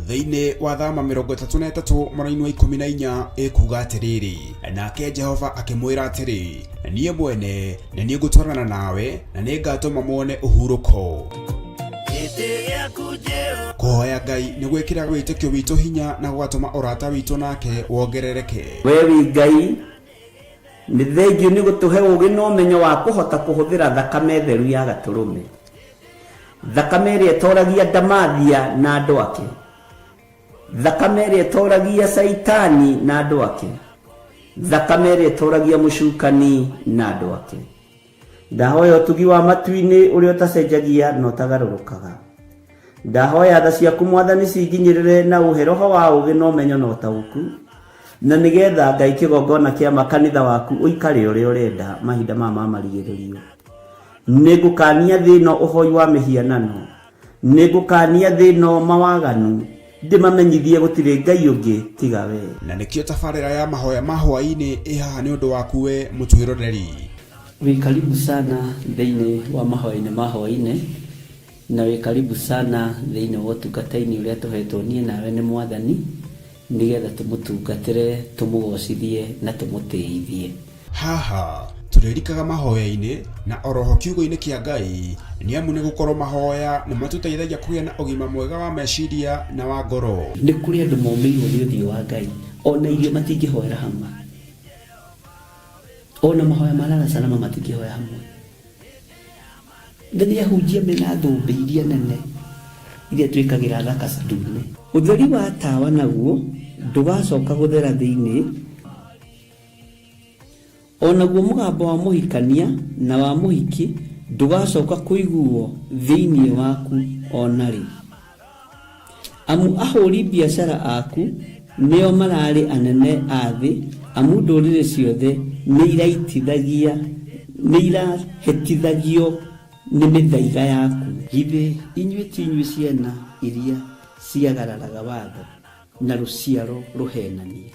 Thĩinĩ wa thama 33 mũraini wa 14 ĩkuga atĩrĩrĩ, nake Jehova akĩmwĩra atĩrĩ, niĩ mwene nĩ niĩ ngũtwarana nawe na nĩ ngatũma muone ũhurũko. Kũhoya Ngai nĩ gwĩkĩraga wĩtĩkio witũ hinya na gũgatũma ũrata witũ nake wongerereke. We wĩ Ngai, nĩ thengiũ nĩ gũtũhe ũũgĩ na ũmenyo wa kũhota kũhũthĩra thakame theru ya Gatũrũme, thakame ĩrĩa ĩtoragia Ndamathia na andũ ake, thakame ĩrĩa ĩtoragia Caitani na andũ ake, thakame ĩrĩa ĩtoragia mũcukani na andũ ake. Ndahoya ũtugi wa matu-inĩ ũrĩa ũtacenjagia na ũtagarũrũkaga. Ndahoya tha ciaku Mwathani cinginyĩrĩre na ũhe roho wa ũũgĩ na ũmenyo na ũtaũku, na nĩgetha Ngai kĩgongona kĩa makanitha waku ũikare ũrĩa ũrenda mahinda maya ma marigĩrĩrio. Nĩngũkania thĩ ĩno ũhoi wa mĩhianano, nĩngũkania thĩ ĩno mawaganu, ndĩmamenyithie gũtirĩ Ngai ũngĩ tiga we. Na nĩkĩo tabarĩra ya mahoya ma hwaĩ-inĩ ĩ haha nĩ ũndũ waku we mũtwĩroreri. Wĩ karibu sana thĩinĩ wa mahoya-inĩ ma hwaĩ-inĩ, na wĩ karibu sana thĩinĩ wa ũtungata-inĩ ũrĩa tũhetwo niĩ nawe nĩ Mwathani, nĩgetha tũmũtungatĩre, tũmũgocithie na tũmũtĩithie. Haha tũrĩrikaga mahoya-inĩ na oroho kiugo-inĩ kĩa Ngai, nĩ amu nĩ gũkorwo mahoya nĩ matũteithagia kũgĩa na ũgima mwega wa meciria na wa ngoro. Nĩ kũrĩ andũ momĩirwo nĩ ũthiũ wa Ngai, ona irio matingĩhoera hamwe, ona mahoya ma lala salama matingĩhoya hamwe. Na nĩ ahunjia mena thũmbĩ iria nene iria twĩkagĩra thaka ndune. Ũtheri wa tawa naguo ndũgacoka gũthera thĩinĩ, o naguo mũgambo wa mũhikania na wa mũhiki ndũgacoka kũiguo thĩinĩ waku ona rĩ. Amu ahũri biacara aku nĩo mararĩ anene a thĩ, amu ndũrĩrĩ ciothe nĩ irahĩtithagio nĩ mĩthaiga yaku. Githĩ inyuĩ ti inyuĩ ciana iria ciagararaga watho na rũciaro rũhenanie?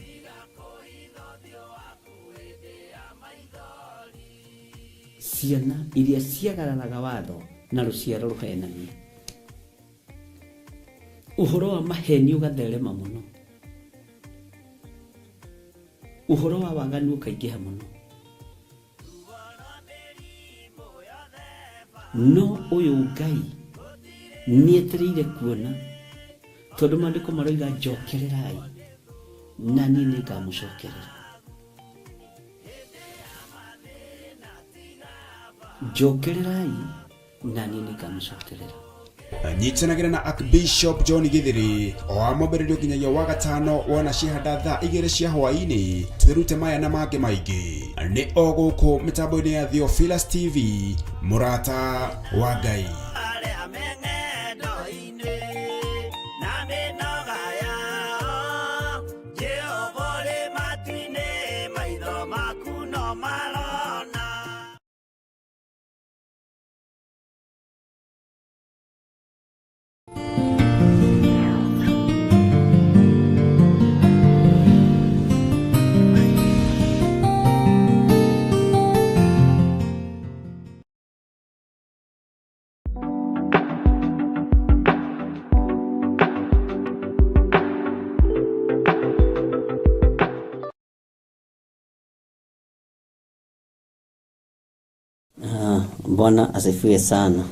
Ciana iria ciagararaga watho na rũciaro rũhenanie. Ũhoro wa maheni ũgatherema mũno, ũhoro wa waganu ũkaingĩha mũno, no ũyũ Ngai nĩetereire kuona, tondũ maandĩko maroiga njokererai na niĩ nĩngamũcokerera. Njokererai na niĩ nĩngamũcokerera. Nyitanagĩra na Archbishop John Githiri o wa mwambĩrĩrio nginyagia wa gatano wona ciahanda thaa 2 cia hwaĩ-inĩ, twĩrute maya na mangĩ maingĩ nĩ o gũkũ mĩtambo-inĩ ya Theophilus TV, mũrata wa Ngai. Bwana asifiwe sana.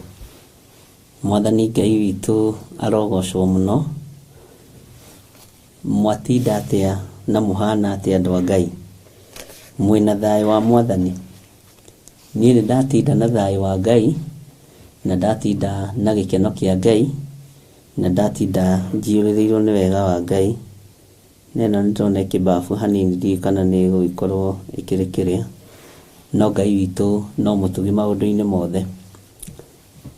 Mwathani Ngai witũ arogocwo mũno. Mwatinda atĩa na mũhana atĩa andũ a Ngai? Mwĩna thayũ wa Mwathani? Niĩ nĩ ndatinda na thayũ wa Ngai, na ndatinda na gĩkeno kĩa Ngai, na ndatinda njiyũrĩrĩirwo nĩ wega wa Ngai. Na ĩno nĩ ndĩrona ĩkĩmbabu hanini, ndiũĩ kana nĩ ĩgũgĩkorwo ĩkĩrĩ kĩrĩa, no Ngai witũ no mũtugi maũndũ-inĩ mothe.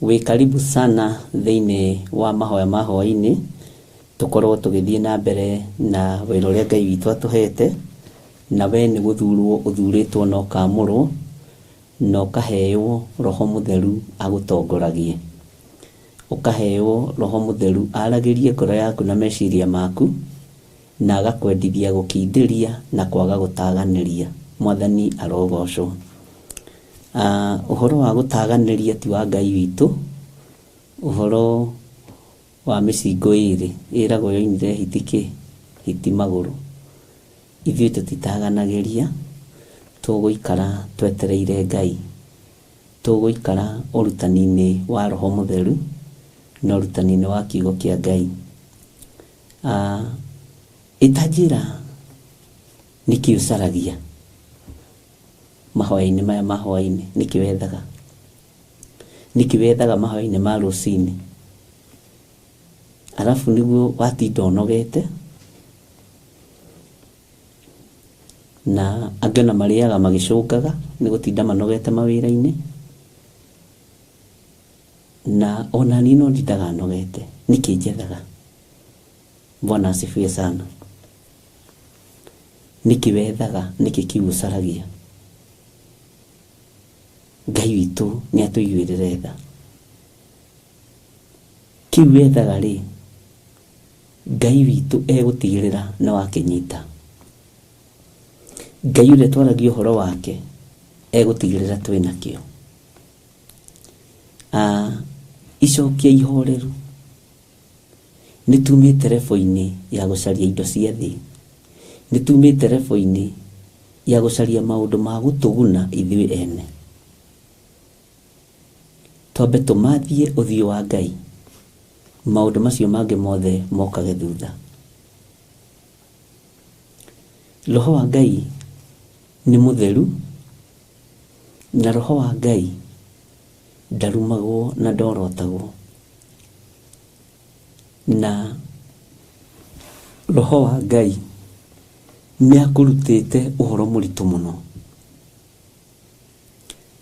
Wĩ karibu sana thĩinĩ wa mahoya ma hwaĩ-inĩ, tũkorwo tũgĩthiĩ na mbere na wĩra ũrĩa Ngai witũ atũhete, na we nĩ gũthurwo ũthurĩtwo na ũkamũrwo, na ũkaheo Roho Mũtheru agũtongoragie. Ũkaheo Roho Mũtheru aragĩrie ngoro yaku na meciria maku, na agakwendithia gũkindĩria na kwaga gũtaganĩria. Mwathani arogocwo. Ũhoro wa gũtaganĩria ti wa Ngai witũ, Ũhoro wa mĩcingo ĩrĩ ĩragwo yoinire hiti kĩ? Hiti magũrũ. Ithuĩ tũtitaganagĩria, tũgũikara twetereire Ngai. Tũgũikara ũrutani-inĩ wa Roho Mũtheru na ũrutani-inĩ wa kiugo kĩa Ngai. Ĩtanjĩra nĩkĩ ũcaragia mahoya-inĩ maya ma hwaĩ-inĩ, nĩkĩ wethaga? Nĩkĩ wethaga mahoya-inĩ ma rũcinĩ? Arabu nĩguo watinda ũnogete, na angĩ ona marĩaga magĩcũngaga nĩ gũtinda manogete mawĩra-inĩ, na ona niĩ no ndindaga nogete. Nĩkĩ njethaga? Bwana asifiwe sana. Nĩkĩ wethaga? Nĩkĩ kĩu ũcaragia? Ngai witũ nĩ atũiguĩrĩre tha. Kĩu wethaga rĩ, Ngai witũ egũtigĩrĩra nĩ wakĩnyita. Ngai ũrĩa twaragia ũhoro wake egũtigĩrĩra twĩ nakĩo. Icokia ihoreru nĩ tumĩte rebo-inĩ ya gũcaria indo cia thĩ, nĩ tumĩte rebo-inĩ ya gũcaria maũndũ ma gũtũguna ithuĩ ene. Twambe tũmathie ũthiũ wa Ngai, maũndũ macio mangĩ mothe mokage thutha. Roho wa Ngai nĩ mũtheru, na Roho wa Ngai ndarumagwo na ndorotagwo. Na Roho wa Ngai nĩ akũrutĩte ũhoro mũritũ mũno.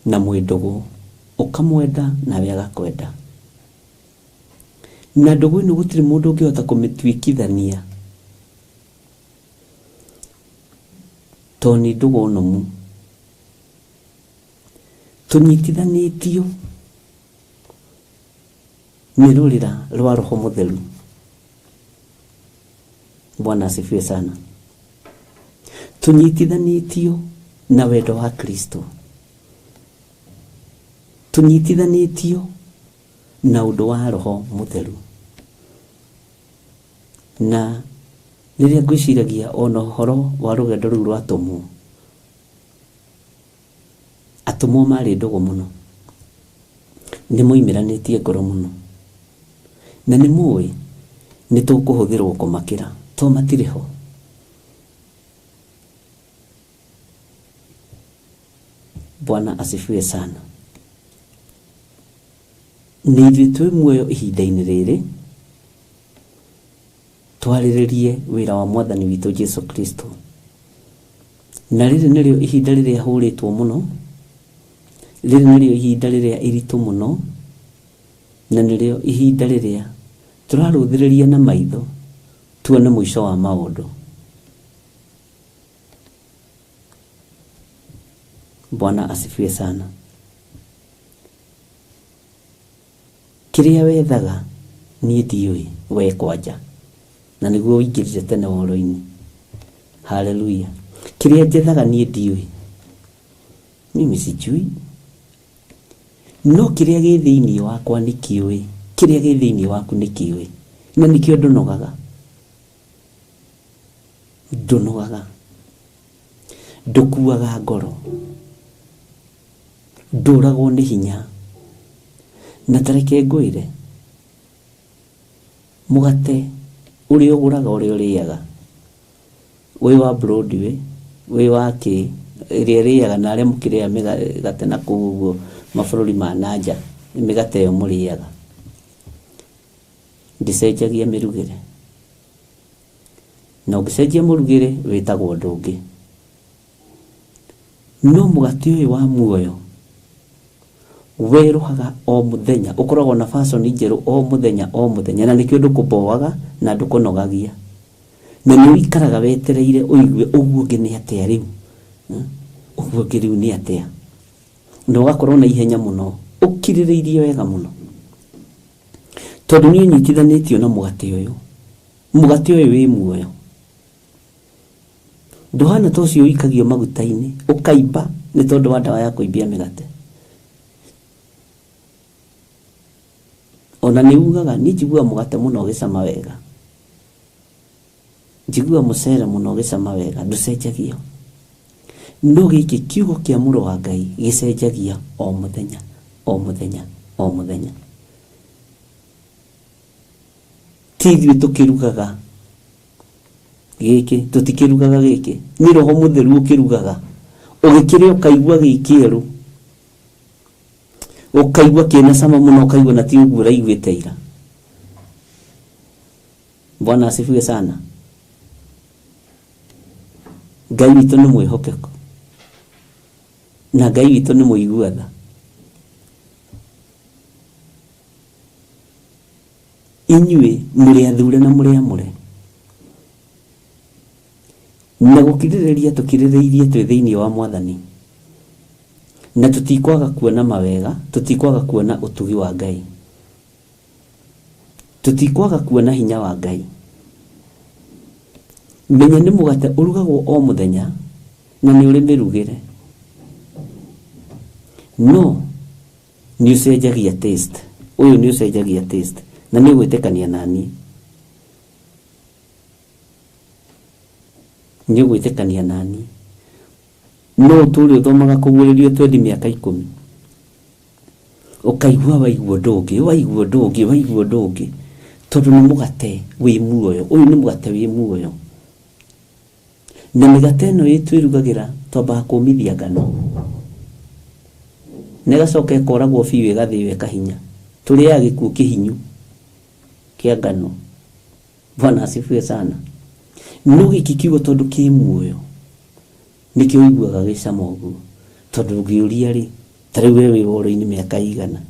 Na mwĩ ndũgũ, ũkamwenda nawe agakwenda. Na ndũgũ ĩno gũtirĩ mũndũ ũngĩhota kũmĩtuĩkithania tondũ nĩ ndũgũ nũmu. Tũnyitithanĩtio nĩ rũrĩra rwa Roho Mũtheru. Bwana asifiwe sana. Tũnyitithanĩtio na wendo wa Kristo. Tũnyitithanĩtio na ũndũ wa Roho Mũtheru. Na rĩrĩa ngwĩciragia ona ũhoro wa rũgendo rũu rwa atũmwo, atũmwo marĩ ndũgũ mũno, nĩ moimĩranĩtie ngoro mũno, na nĩ mũĩ nĩ tũkũhũthĩrwo kũmakĩra to matirĩ ho. Bwana asifiwe sana. Nĩ ithuĩ twĩ muoyo ihinda-inĩ rĩrĩ, twarĩrĩrie wĩra wa Mwathani witũ Jesu Kristo. Na rĩrĩ nĩrĩo ihinda rĩrĩa hũrĩtwo mũno, rĩrĩ nĩrĩo ihinda rĩrĩa iritũ mũno, na nĩrĩo ihinda rĩrĩa tũrarũthĩrĩria na maitho tuone mũico wa maũndũ. Bwana asifiwe sana. Kĩrĩa wethaga niĩ ndiũĩ we kwanja, na nĩguo ũingĩrire tene woro-inĩ. Haleluya. Kĩrĩa njethaga niĩ ndiũĩ, mimi sijui, no kĩrĩa gĩ thĩinĩ wakwa nĩ kĩũĩ, kĩrĩa gĩ thĩinĩ waku nĩ kĩũĩ, na nĩkĩo ndũnogaga, ndũnogaga, ndũkuaga ngoro, ndũragwo nĩ hinya. Na ta reke ngwĩre, mũgate ũrĩa ũgũraga ũrĩa ũrĩaga, wĩ wa Broadway, wĩ wa kĩ, ĩrĩa ĩrĩaga na arĩa mũkĩrĩaga mĩgate na kũu ũguo mabũrũri ma na nja, mĩgate ĩyo mũrĩaga, ndĩcenjagia mĩrugĩre. Na ũngĩcenjia mũrugĩre wĩtagwo ũndũ ũngĩ. No mũgate ũyũ wa muoyo werũhaga o mũthenya, ũkoragwo na fashion njerũ o mũthenya o mũthenya, na nĩkĩo ndũkũboaga na ndũkũnogagia, na nĩ ũikaraga wetereire ũigue ũguo ũngĩ nĩ atĩa rĩu, ũguo ũngĩ rĩu nĩ atĩa, na ũgakorwo na ihenya mũno, ũkirĩrĩirie wega mũno, tondũ nĩ ũnyitithanĩtio na mũgate ũyũ, mũgate ũyũ wĩ muoyo. Ndũhana ta ũcio ũikagio maguta-inĩ ũkaimba nĩ tondũ wa ndawa ya kũimbia mĩgate. Ona nĩ ugaga niĩ njiguaga mũgate mũno ũgĩcama wega, njiguaga mũcere mũno ũgĩcama wega, ndũcenjagio. No gĩkĩ kiugo kĩa mũrũ wa Ngai gĩcenjagia o mũthenya, o mũthenya, o mũthenya. Ti ithuĩ tũkĩrugaga gĩkĩ, tũtikĩrugaga gĩkĩ, nĩ Roho Mũtheru ũkĩrugaga. Ũgĩkĩrĩa ũkaigua gĩ kĩerũ, ũkaigua kĩna cama mũno, ũkaigua na ti ũguo ũraiguĩte ira. Bwana asifiwe sana. Ngai witũ nĩ mwĩhokeku na Ngai witũ nĩ mũigua tha. Inyuĩ mũrĩ athure na mũrĩ amũre, na gũkirĩrĩria tũkirĩrĩirie twĩ thĩinĩ wa Mwathani, na tũtikwaga kuona mawega, tũtikwaga kuona ũtugi wa Ngai, tũtikwaga kuona hinya wa Ngai. Menya nĩ mũgate ũrugagwo o mũthenya na nĩ ũrĩ mĩrugĩre, no nĩ ũcenjagia taste. Ũyũ nĩ ũcenjagia taste na nĩ ũgwĩtĩkania naniĩ, nĩ ũgwĩtĩkania naniĩ. No ũtũre ũthomaga kũguũrĩrio twendi mĩaka ikũmi, ũkaigua waigua ũndũ ũngĩ, waigua ũndũ ũngĩ, waigua ũndũ ũngĩ, tondũ nĩ mũgate wĩ muoyo. Ũyũ nĩ mũgate wĩ muoyo. Na mĩgate ĩno ĩtwĩrugagĩra twambaga kũmithia ngano, na ĩgacoka ĩkoragwo biũ ĩgathĩo ĩkahinya. Tũrĩaga gĩkuũ kĩhinyu kĩa ngano. Bwana asifiwe sana. No gĩkĩ kiugo tondũ kĩ muoyo, nĩkĩo ũiguaga gĩcama ũguo. Tondũ ũngĩũria rĩ, ta rĩu we wĩ woro-inĩ mĩaka igana,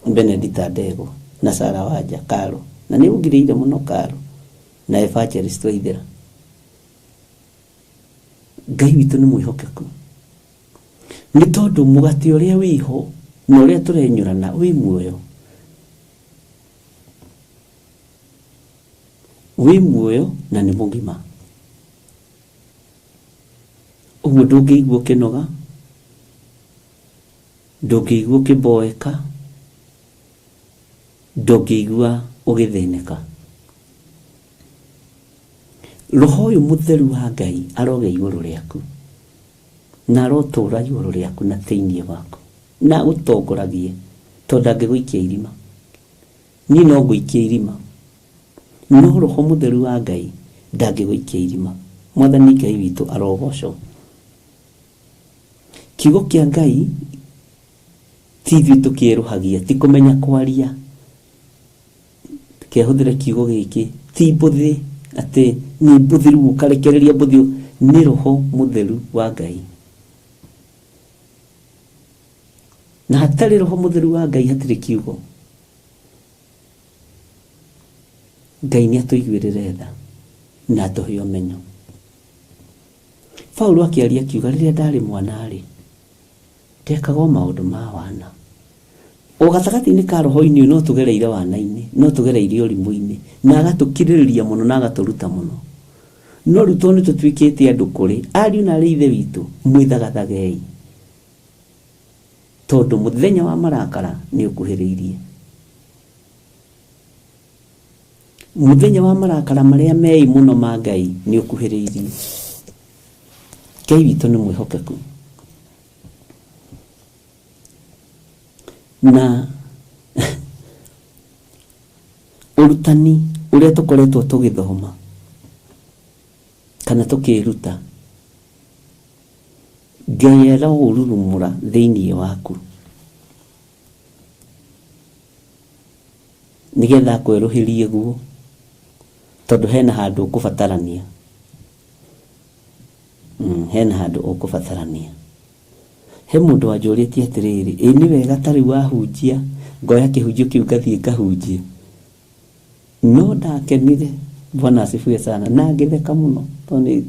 Benedita Ndegwa na Sarah Wanja Karo, na nĩ ũngirĩire mũno Karo na Evangelist Waithera. Ngai witũ nĩ mwĩhokeku, nĩ tondũ mũgate ũrĩa wĩho na ũrĩa tũrenyũrana wĩ muoyo, wĩ muoyo na nĩ mũgima. Ũguo ndũngĩigua ũkĩnoga, ndũngĩigua ũkĩboeka, ndũngĩigua ũgĩthĩnĩka. Roho ũyũ mũtheru wa Ngai arogĩa igũrũ rĩaku, na arotũra igũrũ rĩaku na thĩinĩ waku, na agũtongoragie, tondũ ndangĩgũikia irima. Niĩ no ngũikie irima, no Roho mũtheru wa Ngai ndangĩgũikia irima. Mwathani Ngai witũ arogocwo. Kiugo kĩa Ngai ti ithuĩ tũkĩerũhagia, ti kũmenya kwaria. Kehũthĩre kiugo gĩkĩ, ti mbũthĩ, atĩ nĩ mbũthĩ rĩu ũkarekereria mbũthĩ, nĩ Roho mũtheru wa Ngai. Na hatarĩ Roho mũtheru wa Ngai hatirĩ kiugo. Ngai nĩ atũiguĩrĩre tha na atũhe ũmenyo. Paulo akĩaria akiuga rĩrĩa ndarĩ mwana-rĩ, ndekaga o maũndũ ma wana. O gatagatĩ-inĩ ka roho-inĩ ũyũ no tũgereire wana-inĩ, no tũgereire ũrimũ-inĩ, na agatũkirĩrĩria mũno na agatũruta mũno. No rĩu tondũ nĩ tũtuĩkĩte andũ kũrĩ, ariũ na aarĩ a Ithe witũ, mwĩthagathagei, tondũ mũthenya wa marakara nĩ ũkuhĩrĩirie. Mũthenya wa marakara marĩa meĩ mũno ma Ngai nĩ ũkuhĩrĩirie. Ngai witũ nĩ mwĩhokeku. Na ũrutani ũrĩa tũkoretwo tũgĩthoma kana tũkĩĩruta, Ngai aroũrurumũra thĩinĩ waku nĩgetha akwerũhĩrie guo, tondũ hena handũ ũkũbatarania. Hena handũ ũkũbatarania. He mũndũ wanjũrĩtie atĩrĩrĩ, ĩ nĩ wega ta rĩu wahunjia, ngoya kĩhunjio kĩu ngathiĩ ngahunjie? No ndakenire, Bwana asifiwe sana, na ngĩtheka mũno tondũ nĩ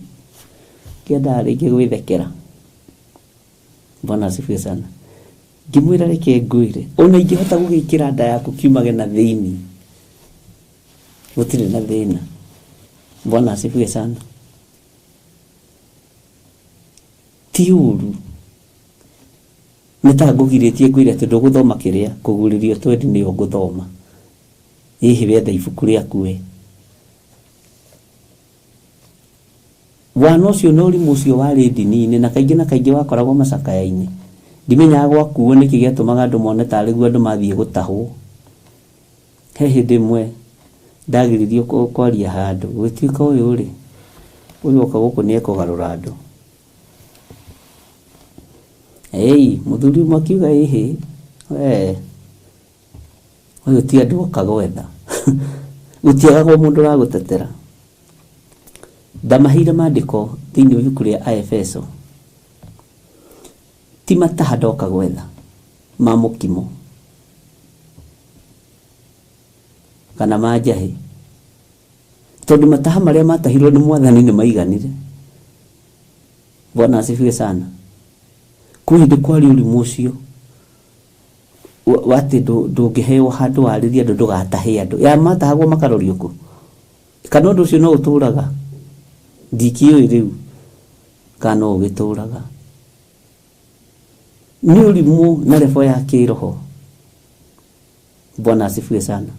ngĩendaga rĩngĩ gwĩthekera. Bwana asifiwe sana. Ngĩmwĩra reke ngwĩre, ona ingĩhota gũgĩkĩra nda yaku kiumage na thĩinĩ, gũtirĩ na thĩna. Bwana asifiwe sana. Ti ũru. Nĩ ta ngũgirĩtie ngwĩre atĩ ndũgũthoma kĩrĩa, kũgurĩrio twendi nĩyo ngũthoma. Ĩhĩ wetha ibuku rĩaku we. Wana ũcio na ũrimũ ũcio warĩ ndini-inĩ na kaingĩ wakoragwo macakaya-inĩ. Ndimenyaga gwakuo nĩkĩ gĩatũmaga andũ mone tarĩ guo andũ mathiĩ gũtahwo. He hĩndĩ ĩmwe ndagiririo kwaria handũ, gũgĩtuĩka ũyũ rĩ, ũyũ oka gũkũ nĩ ekũgarũra andũ. Ĩi, mũthuri ũmwe akiuga ĩhĩ, we, ũyũ ti andũ oka gwetha. Gũtiagagwo mũndũ ũragũtetera. Ndamaheire maandĩko thĩinĩ wa ibuku rĩa Aefeso. Ti mataha ndoka gwetha ma mũkimo kana ma njahĩ, tondũ mataha marĩa matahirwo nĩ mwathani nĩ maiganire. Bwana asifiwe sana. Kwĩ hĩndĩ kwarĩ ũrimũ ũcio wa atĩ ndũngĩheo handũ warĩrie andũ ndũgatahe andũ. Ya matahagwo makarorio kũ? Kana ũndũ ũcio no ũtũraga? Ndikĩũĩ rĩu kana no ũgĩtũraga. Nĩ ũrimũ na level ya kĩroho. Bwana asifiwe sana.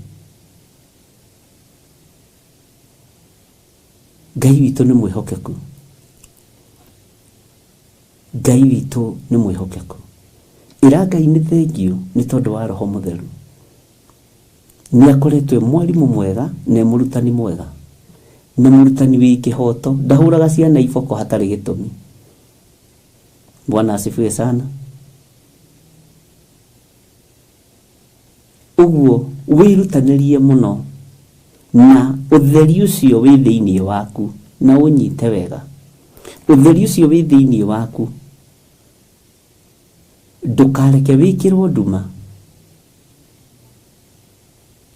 Ngai witũ nĩ mwĩhokeku. Ngai witũ nĩ mwĩhokeku. Ĩra Ngai nĩ thengiũ nĩ tondũ wa Roho Mũtheru. Nĩ akoretwo e mwarimũ mwega na e mũrutani mwega. Na mũrutani wĩ kĩhoto, ndahũraga ciana iboko hatarĩ gĩtũmi. Bwana asifiwe sana. Ũguo wĩrutanĩrie mũno na ũtheri ũcio wĩ thĩinĩ waku na ũnyite wega. Ũtheri ũcio wĩ thĩinĩ waku ndũkareke wĩkĩrwo nduma,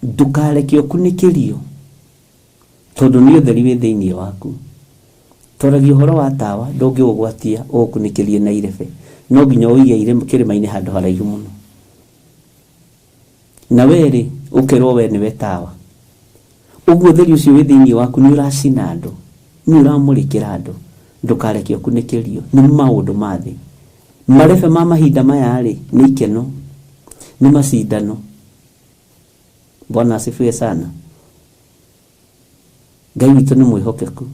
ndũkareke ũkunĩkĩrio, tondũ nĩ ũtheri wĩ thĩinĩ waku. Twaragia ũhoro wa tawa, ndũngĩũgwatia ũũkunĩkĩrie na irebe, no nginya ũige kĩrĩma-inĩ handũ haraihu mũno. Na we rĩ, ũkerwo we nĩwe tawa. Ũguo ũtheri ũcio wĩ thĩinĩ waku nĩ ũracina andũ, nĩ ũramũrĩkĩra andũ. Ndũkareke ũkunĩkĩrio nĩ maũndũ ma thĩ. Marebe ma mahinda maya rĩ, nĩ ikeno, nĩ macindano. Bwana asifiwe sana. Ngai witũ nĩ mwĩhokeku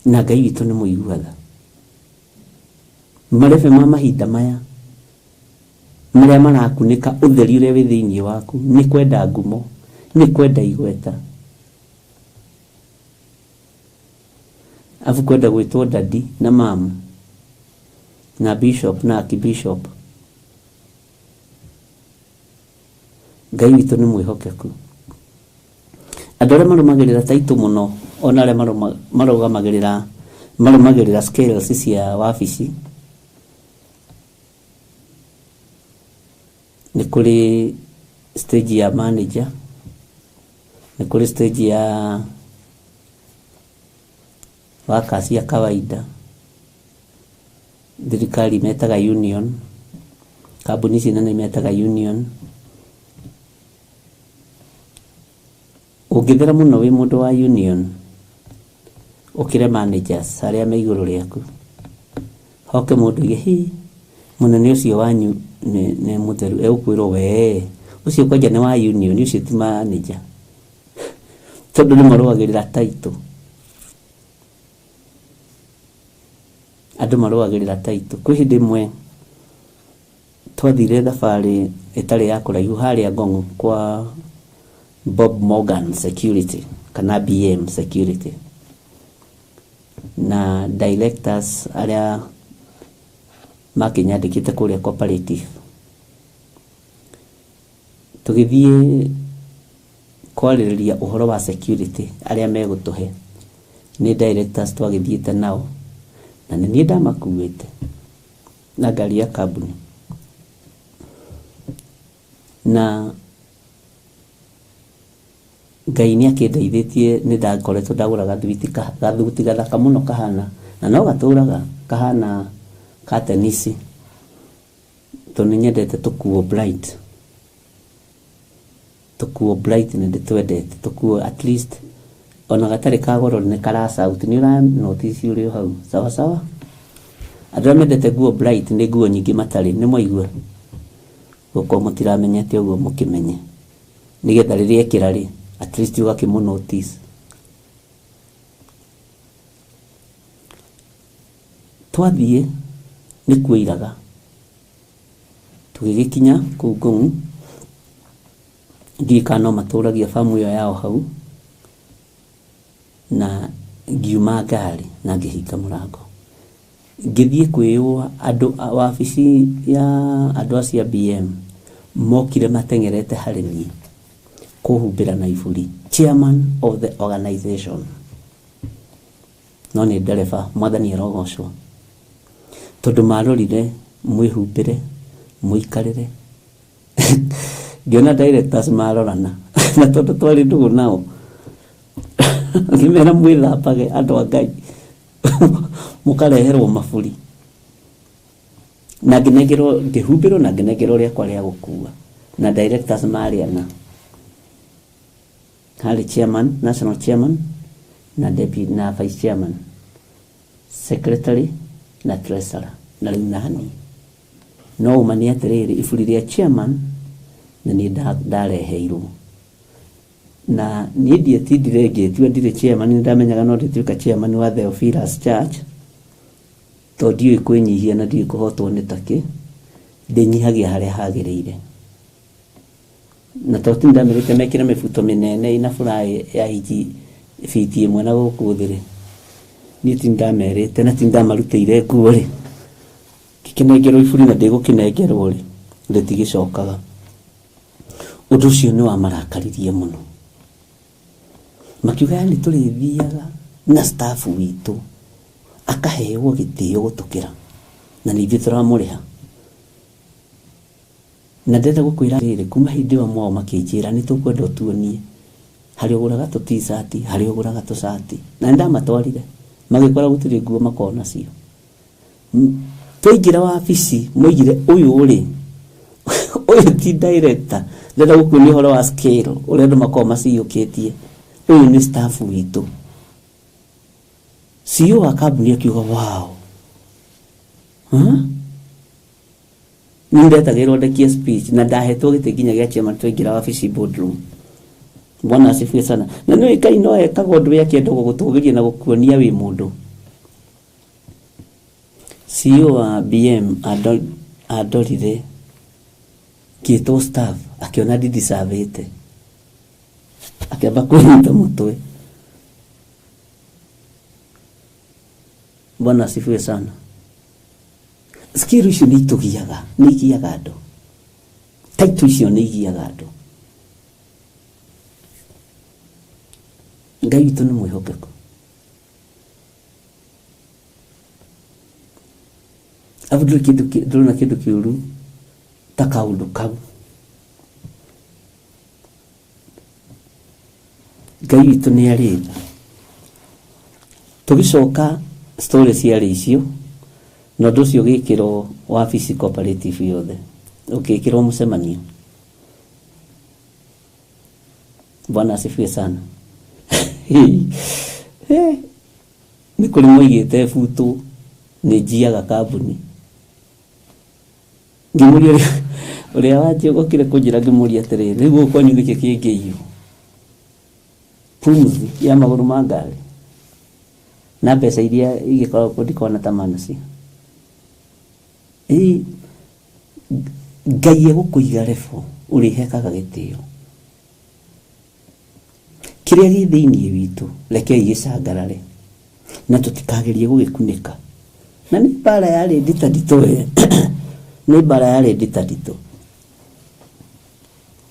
na Ngai witũ nĩ mũigua tha. Marebe ma mahinda maya marĩa marakunĩka ũtheri ũrĩa wĩ thĩinĩ waku nĩ kwenda ngumo, nĩ kwenda igweta, afu kwenda gwĩtwo daddy na mum na bishop na archbishop. Ngai witũ nĩ mwĩhokeku. Andũ arĩa marũmagĩrĩra taitũ mũno, ona arĩa marũmagĩrĩra scales cia wabici, nĩ kũrĩ stage ya manager, nĩ kũrĩ stage ya workers ya kawaida, thirikari metaga union, kambuni ici nene metaga union. Ũngĩthera mũno wĩ mũndũ wa union, ũkĩre managers arĩa me igũrũ rĩaku, hoke mũndũ oige hi mũnene ũcio wanyu nĩ mũtheru, egũkwĩrwo we ũcio kwanja nĩ wa union, ũcio ti manager, tondũ nĩ marũagĩrĩra title. Andũ marũagĩrĩra title. Kwĩ hĩndĩ ĩmwe twathire thabarĩ ĩtarĩ ya kũraihu harĩa Ngong'o kwa Bob Morgan Security kana BM Security, na directors arĩa makĩnyandĩkĩte kũrĩa cooperative. Tũgĩthiĩ kwarĩrĩria ũhoro wa security arĩa megũtũhe nĩ directors twagĩthiĩte nao, na nĩ niĩ ndamakuĩte na ngari ya kambuni. Na Ngai nĩ akĩndeithĩtie, nĩ ndakoretwo ndagũra gathuti gathaka mũno kahana, na no gatũraga kahana ka tenisi, tondũ nĩ nyendete tũkuo bright. Tũkuo bright nĩ ndĩtwendete, tũkuo at least ona gatarĩ ka goro nĩ kara shout, nĩ ũra notice ũrĩ o hau sawa sawa. Andũ arĩa mendete nguo bright nĩ nguo nyingĩ matarĩ, nĩ mwaigua? Gũkorwo mũtiramenyete ũguo mũkĩmenye. Nĩgetha rĩrĩa ekĩra rĩ, at least ũgakĩmũ notice. Twathiĩ nĩ kuoiraga, tũgĩgĩkinya kũu Ngong, ndiũĩ kana no matũragia bamu ĩyo yao hau, na ngiuma ngari na ngĩhinga mũrango. Ngĩthiĩ kwĩyũa andũ a wabici ya andũ acio a BM mokire mateng'erete harĩ niĩ kũhumbĩra na iburi, chairman of the organization. No nĩ ndereba, mwathani arogocwo, tondũ marorire mwĩhumbĩre, mũikarĩre. Ngĩona directors marorana, na tondũ twarĩ ndũgũ nao, ngĩmera mwĩthambage andũ a Ngai, mũkareherwo maburi. Na ngĩnengerwo, ngĩhumbĩrwo na ngĩnengerwo rĩakwa rĩa gũkua. Na directors marĩ ana. Harĩ chairman, national chairman, na deputy, na vice chairman, secretary na treasurer, na rĩu nani. No ũma nĩ atĩrĩrĩ, iburi rĩa chairman na niĩ ndareheirwo. Na niĩ ndietindire ngĩtua ndirĩ chairman, nĩ ndamenyaga no ndĩtuĩka chairman wa Theophilus Church, tondũ ndiũĩ kwĩnyihia na ndiũĩ kũhotwo nĩ takĩ, ndĩnyihagia harĩa hagĩrĩire. Na tondũ ti ndamerĩte mekĩre mĩbuto mĩnene ĩna furaĩ ya inji biti ĩmwe na gũkũ thĩ rĩ, niĩ ti ndamerĩte na ti ndamarutĩire nguo rĩ, ngĩkĩnengerwo iburi na ndĩgũkĩnengerwo rĩ, rĩtigĩcokaga. Ũndũ ũcio nĩ wamarakaririe mũno. Makiuga yani tũrĩthiaga na staff witũ akaheo gĩtĩo gũtũkĩra, na nĩ ithuĩ tũramũrĩha. Na ndĩrenda gũkwĩra rĩrĩ, kuma hĩndĩ ĩyo amwe ao makĩnjĩra nĩ tũkwenda ũtuonie harĩa ũgũraga tũ t-shirt, harĩa ũgũraga tũcati. Na nĩ ndamatwarire, magĩkora gũtirĩ nguo makoragwo nacio. Twaingĩra wabici, moigire ũyũ rĩ, ũyũ ti director. Ndĩrenda gũkuonia ũhoro wa scale, ũrĩa andũ makoragwo maciyũkĩtie. Ũyũ nĩ staff witũ. CEO wa kambuni akiuga wow. Huh? Nĩ ndetagĩrwo ndekie speech na ndahetwo gĩtĩ nginya gĩa chairman twaingĩra wabici boardroom. Bwana asifiwe sana. Na nĩ Ngai no ekaga ũndũ we akĩenda gũgũtũgĩria na gũkuonia wĩ mũndũ. CEO wa BM andorire ngĩtwo staff, akĩona ndidisavĩte, akĩamba kwĩnyita mũtwe. Bwana asifiwe sana. Skill icio nĩ itũgiaga, nĩ igiaga andũ. Title icio nĩ igiaga andũ. Ngai witũ nĩ mwĩhokeku. Abu ndũrĩ kĩndũ ndũrona kĩndũ kĩũru ta kaũndũ kau. Ngai witũ nĩ arĩ tha. Tũgĩcoka story ciarĩ icio, na ũndũ ũcio ũgĩkĩrwo wabici cooperative yothe, ũgĩkĩrwo mũcemanio. Bwana asifiwe sana. Nĩ kũrĩ moigĩte butu nĩ njiaga kambuni. Ngĩmũria ũrĩa wanjĩgokire kũnjĩra, ngĩmũria atĩrĩrĩ, rĩu gũkũ kwanyu nĩkĩ kĩngĩiywo? Pumzi ya magũrũ ma ngari na mbeca iria igĩkoragwo kuo ndikona ta manacio. Ĩ Ngai egũkũiga level ũrĩhekaga gĩtĩo. Kĩrĩa gĩ thĩinĩ witũ rekei gĩcangarare na tũtikagerie gũgĩkunĩka. Na nĩ mbara yarĩ nditanditũ we. Nĩ mbara yarĩ nditanditũ.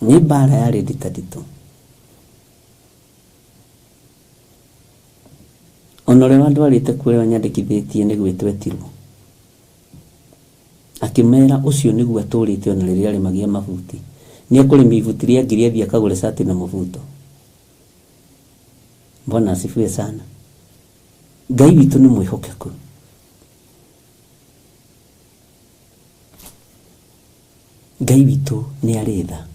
Nĩ mbara yarĩ nditanditũ. Ona ũrĩa wandwarĩte kuo ũrĩa wanyandĩkithĩtie nĩ gwĩtwetirwo. Akĩmera ũcio nĩguo atũrĩte ona rĩrĩa arĩmagia mabuti. Nĩ ekũrĩmia ibuti rĩa ngiri athiĩ akagũre cati na mũbuto. Bwana asifiwe sana. Ngai witũ nĩ mwĩhokeku. Ngai witũ nĩ arĩ tha.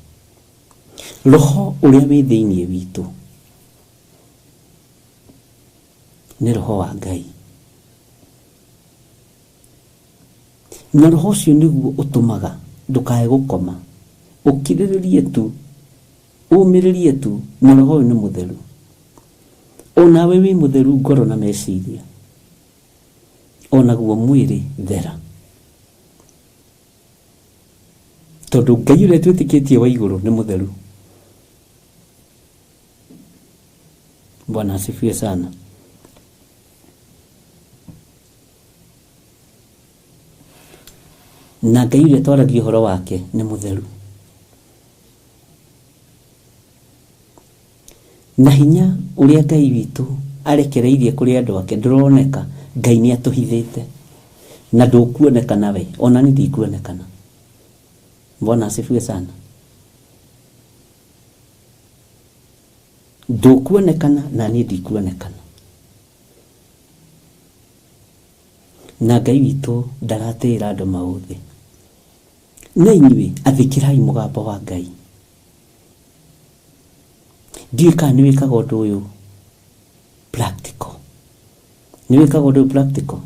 Roho ũrĩa wĩ thĩinĩ witũ nĩ roho wa Ngai. Na roho ũcio nĩguo ũtũmaga ndũkae gũkoma, ũkirĩrĩrie tu Ũmĩrĩrie tu, na roho ũyũ nĩ mũtheru. Onawe wĩ mũtheru ngoro na meciria, onaguo mwĩrĩ thera. Tondũ Ngai ũrĩa twĩtĩkĩtie wa igũrũ nĩ mũtheru. Bwana asifiwe sana. Na Ngai ũrĩa twaragia ũhoro wake nĩ mũtheru. Na hinya ũrĩa Ngai witũ arekereirie kũrĩ andũ ake ndũroneka, Ngai nĩ atũhithĩte. Na ndũkuonekana we, ona niĩ ndikuonekana. Bwana asifiwe sana. Ndũkuonekana na niĩ ndikuonekana. Na Ngai witũ ndaratĩĩra andũ maũthĩ. Na inyuĩ athĩkĩrai mũgambo wa Ngai. Ndiũĩ kana nĩ wĩkaga ũndũ ũyũ practical. Nĩ wĩkaga ũndũ ũyũ practical?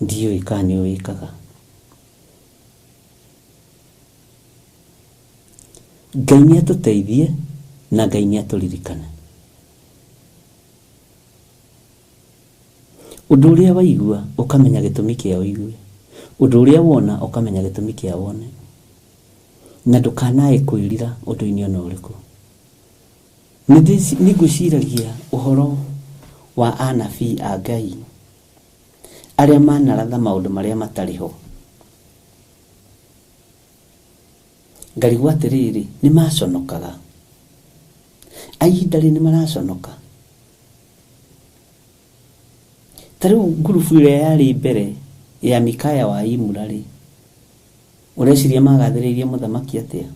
Ndiũĩ kana nĩ ũwĩkaga. Ngai nĩ atũteithie na Ngai nĩ atũririkane. Ũndũ ũrĩa waigua ũkamenya gĩtũmi kĩa ũigue. Ũndũ ũrĩa wona ũkamenya gĩtũmi kĩa wone. Na ndũkanae kwĩrira ũndũ-inĩ ona ũrĩkũ. Nĩ ngwĩciragia ũhoro wa anabii a Ngai arĩa manaratha maũndũ marĩa matarĩ ho. Ngarigwo atĩrĩrĩ, nĩ maconokaga. A ihinda rĩrĩ nĩ maraconoka. Ta rĩu ngurubu ĩrĩa yarĩ mbere ya Mikaya wa Imura rĩ, ũreciria magathĩrĩirie mũthamaki atĩa?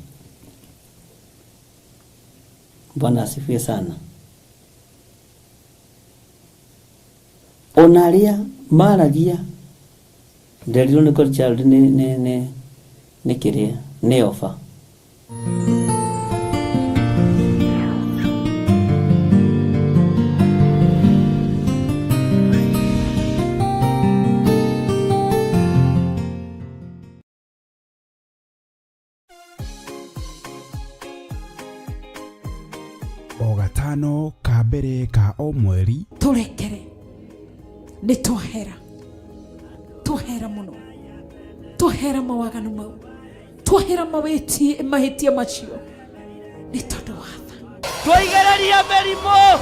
Bwana asifiwe sana. Ona arĩa maragia nderirwo nĩ God Child nĩ kĩrĩa nĩ oba. O gatano ka mbere ka o mweri Tũrekere, nĩ twahera, twahera mũno, twahera mawaganu mau, twahera mawĩtie mahĩtia macio nĩ tondũ wa tha. Tũigereria mĩrimũ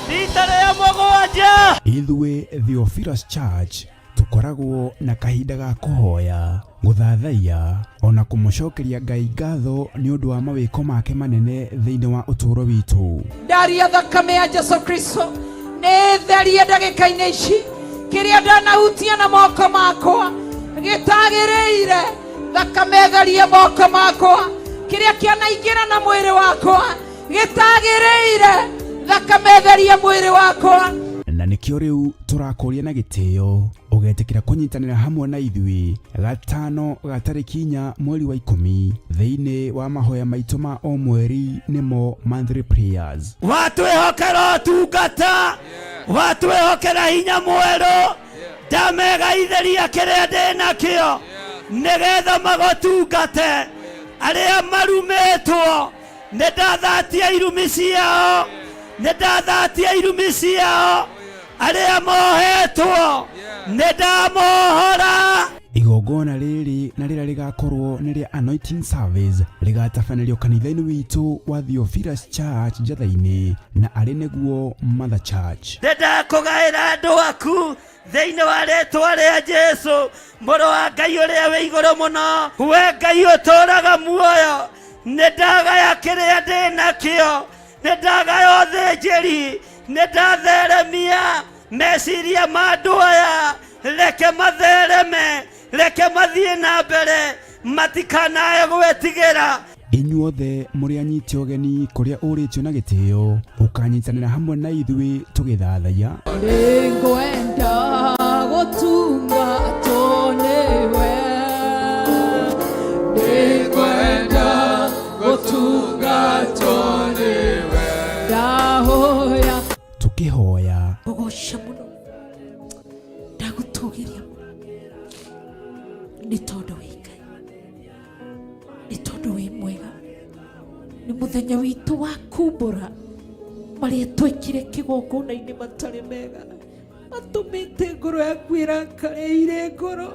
rita rĩa mũgwanja. Ithuĩ Theophilus Church tũkoragwo na kahinda ga kũhoya, gũthathaiya ona kũmũcokeria Ngai ngatho nĩ ũndũ wa mawĩko make manene thĩinĩ wa ũtũũro witũ. Ndaria thakame ya Jesu Kristo nĩ therie ndagĩka-inĩ ici kĩrĩa ndanahutia na moko makwa gĩtagĩrĩire, thakame therie moko makwa, kĩrĩa kĩanaingĩra na mwĩrĩ wakwa gĩtagĩrĩire, thakame therie mwĩrĩ wakwa. Na nĩkĩo rĩu tũrakũria na gĩtĩo ũgetĩkĩra kũnyitanĩra hamwe na ithuĩ gatano ga tarĩki 4 mweri wa 10 thĩinĩ wa mahoya maitũ ma o mweri nĩmo monthly prayers. Watwĩhokera ũtungata, watwĩhokera hinya mwerũ, ndamegaithĩria kĩrĩa ndĩ nakĩo nĩgetha magũtungate. Arĩa marumĩtwo nĩ ndathatia irumi ciao, nĩ ndathatia irumi ciao. Arĩa mohetwo nĩ ndamohora. Igongona rĩrĩ na rĩrĩa rĩgakorwo nĩ rĩa anointing service rĩgatabanĩrio kanitha-inĩ witũ wa Theophilus Church Njatha-inĩ na arĩ nĩguo Mother Church. Nĩ ndakũgaĩra andũ aku thĩinĩ wa rĩtwa rĩa Jesu mũrũ wa Ngai ũrĩa wĩ igũrũ mũno. We Ngai ũtũũraga muoyo, nĩ ndagaya kĩrĩa ndĩ nakĩo, nĩ ndagaya ũthĩnjĩri, nĩ ndatheremia meciria ma andũ aya, reke mathereme, reke mathiĩ na mbere, matikanae gwĩtigĩra. Inyuothe mũrĩ anyiti ũgeni kũrĩa ũrĩtio na gĩtĩo, ũkanyitanĩra hamwe na ithuĩ tũgĩthathaiya. Nĩngwenda gũtungatwo nĩwe, nĩngwenda gũtungatwo nĩwe, ndahoya tũkĩhoya, Ũgoca mũno, ndagũtũgĩria mũno, nĩ tondũ wĩ Ngai, nĩ tondũ wĩ Nĩ mũthenya witũ wa kumbũra marĩa twekire kĩgongona-inĩ matarĩ mega, matũmĩte ngoro yaku ĩrakare ire ngoro.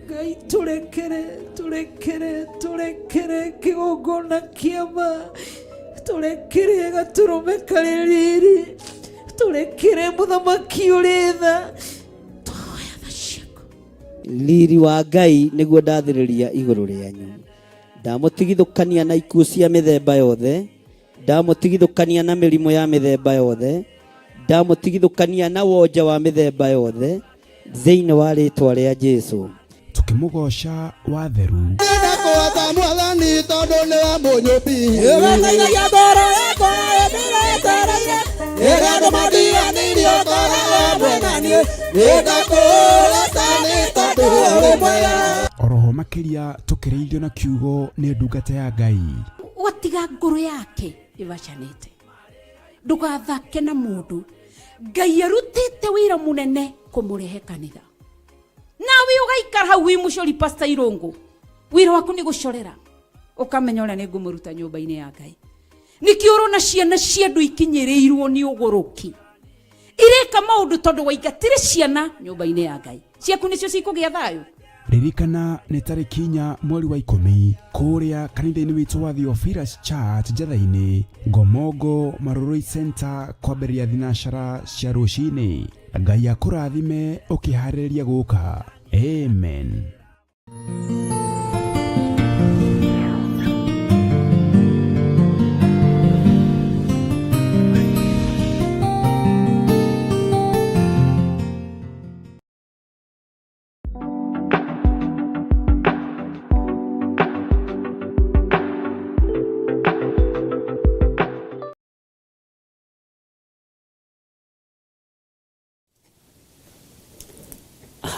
Ngai tũrekere, tũrekere, tũrekere kĩgongona kĩa ma, tũrekere gatũrũme karĩ riri, tũrekere mũthamaki ũrĩ tha. Twahoya tha ciaku. Riri wa Ngai nĩguo ndathĩrĩria igũrũ rĩanyu. Ndamũtigithũkania na ikuũ cia mĩthemba yothe, ndamũtigithũkania na mĩrimũ ya mĩthemba yothe, ndamũtigithũkania na wonje wa mĩthemba yothe, thĩinĩ wa rĩtwa rĩa Jesu. Tũkĩmũgooca watheru. Ndakũhota mwathani tondũ nĩwe mũnyũmbi. Ĩgataithagia ngoro yakwa ĩndĩretereire Ĩrĩa andũ matiganĩirie ũkoragwo hamwe na niĩ. Nĩndakũrata nĩ tondũ ũrĩ mwega. Oroho makĩria tũkĩrĩithio na kiugo nĩ ndungata ya Ngai. Ũgatiga ngoro yake ĩbacanĩte, ndũgathake na mũndũ. Ngai arutĩte wĩra mũnene kũmũrehe kanitha, nawe ũgaikara hau wĩ mũcori Pastor Irũngũ, wĩra waku nĩ gũcorera, ũkamenya ũrĩa nĩ ngũmũruta nyũmba-inĩ ya Ngai. Nĩkĩo ũrona ciana cia andũ ikinyĩrĩirwo nĩ ũgũrũki, ireka maũndũ tondũ waingatire ciana nyũmba-inĩ ya Ngai. Ciaku nĩcio cikũgĩa thayũ. Ririkana nĩ tarĩki 4 mweri wa 10 kũrĩa kanitha-inĩ witũ wa Theophilus Church Njatha-inĩ, Ngomongo Marurui Center, kwambĩrĩria thinacara cia rũcinĩ. Ngai akũrathime ũkĩharĩrĩria gũka. Amen.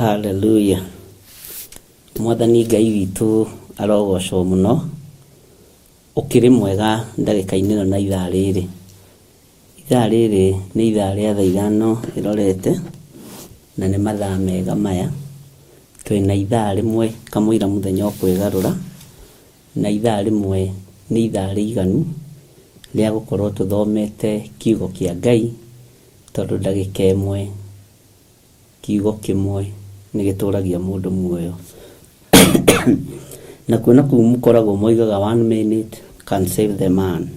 Hallelujah. Mwathani Ngai witũ arogocwo mũno. Ũkĩrĩ mwega ndagĩka-inĩ ĩno na ithaa rĩrĩ. Ithaa rĩrĩ nĩ ithaa rĩa thaa 5 ĩrorete, na nĩ mathaa mega maya. Twĩna ithaa rĩmwe kamũira mũthenya ũkwĩgarũra, na ithaa rĩmwe nĩ ithaa rĩiganu rĩa gũkorwo tũthomete kiugo kĩa Ngai, tondũ ndagĩka ĩmwe kiugo kĩmwe nĩ gĩtũragia mũndũ muoyo. Na kuona kũu mũkoragwo moigaga 1 minute can save the man.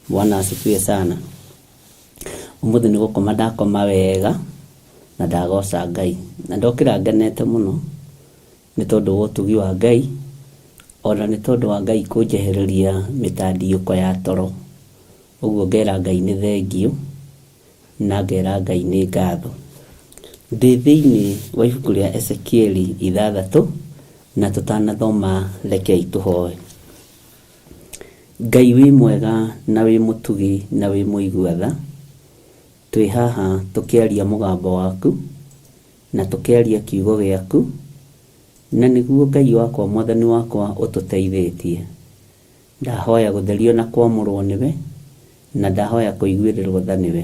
Bwana asifiwe sana. Ũmũthĩ nĩ gũkoma ndakoma wega na ndagoca Ngai, na ndokĩra ngenete mũno nĩ tondũ wa ũtugi wa Ngai, ona nĩ tondũ wa Ngai kũnjehereria mĩtandiũko ya toro. Ũguo ngera Ngai nĩ thengiũ na ngera Ngai nĩ ngatho. Ndĩ thĩinĩ wa ibuku rĩa Ezekieli 6, na tũtanathoma rekei tũhoe. Ngai wĩ mwega na wĩ mũtugi na wĩ mũigua tha, twĩ haha tũkĩaria mũgambo waku na tũkĩaria kiugo gĩaku, na nĩguo Ngai wakwa mwathani wakwa ũtũteithĩtie. Ndahoya gũtherio na kwamũrwo nĩwe, na ndahoya kũiguĩrĩrwo tha nĩwe.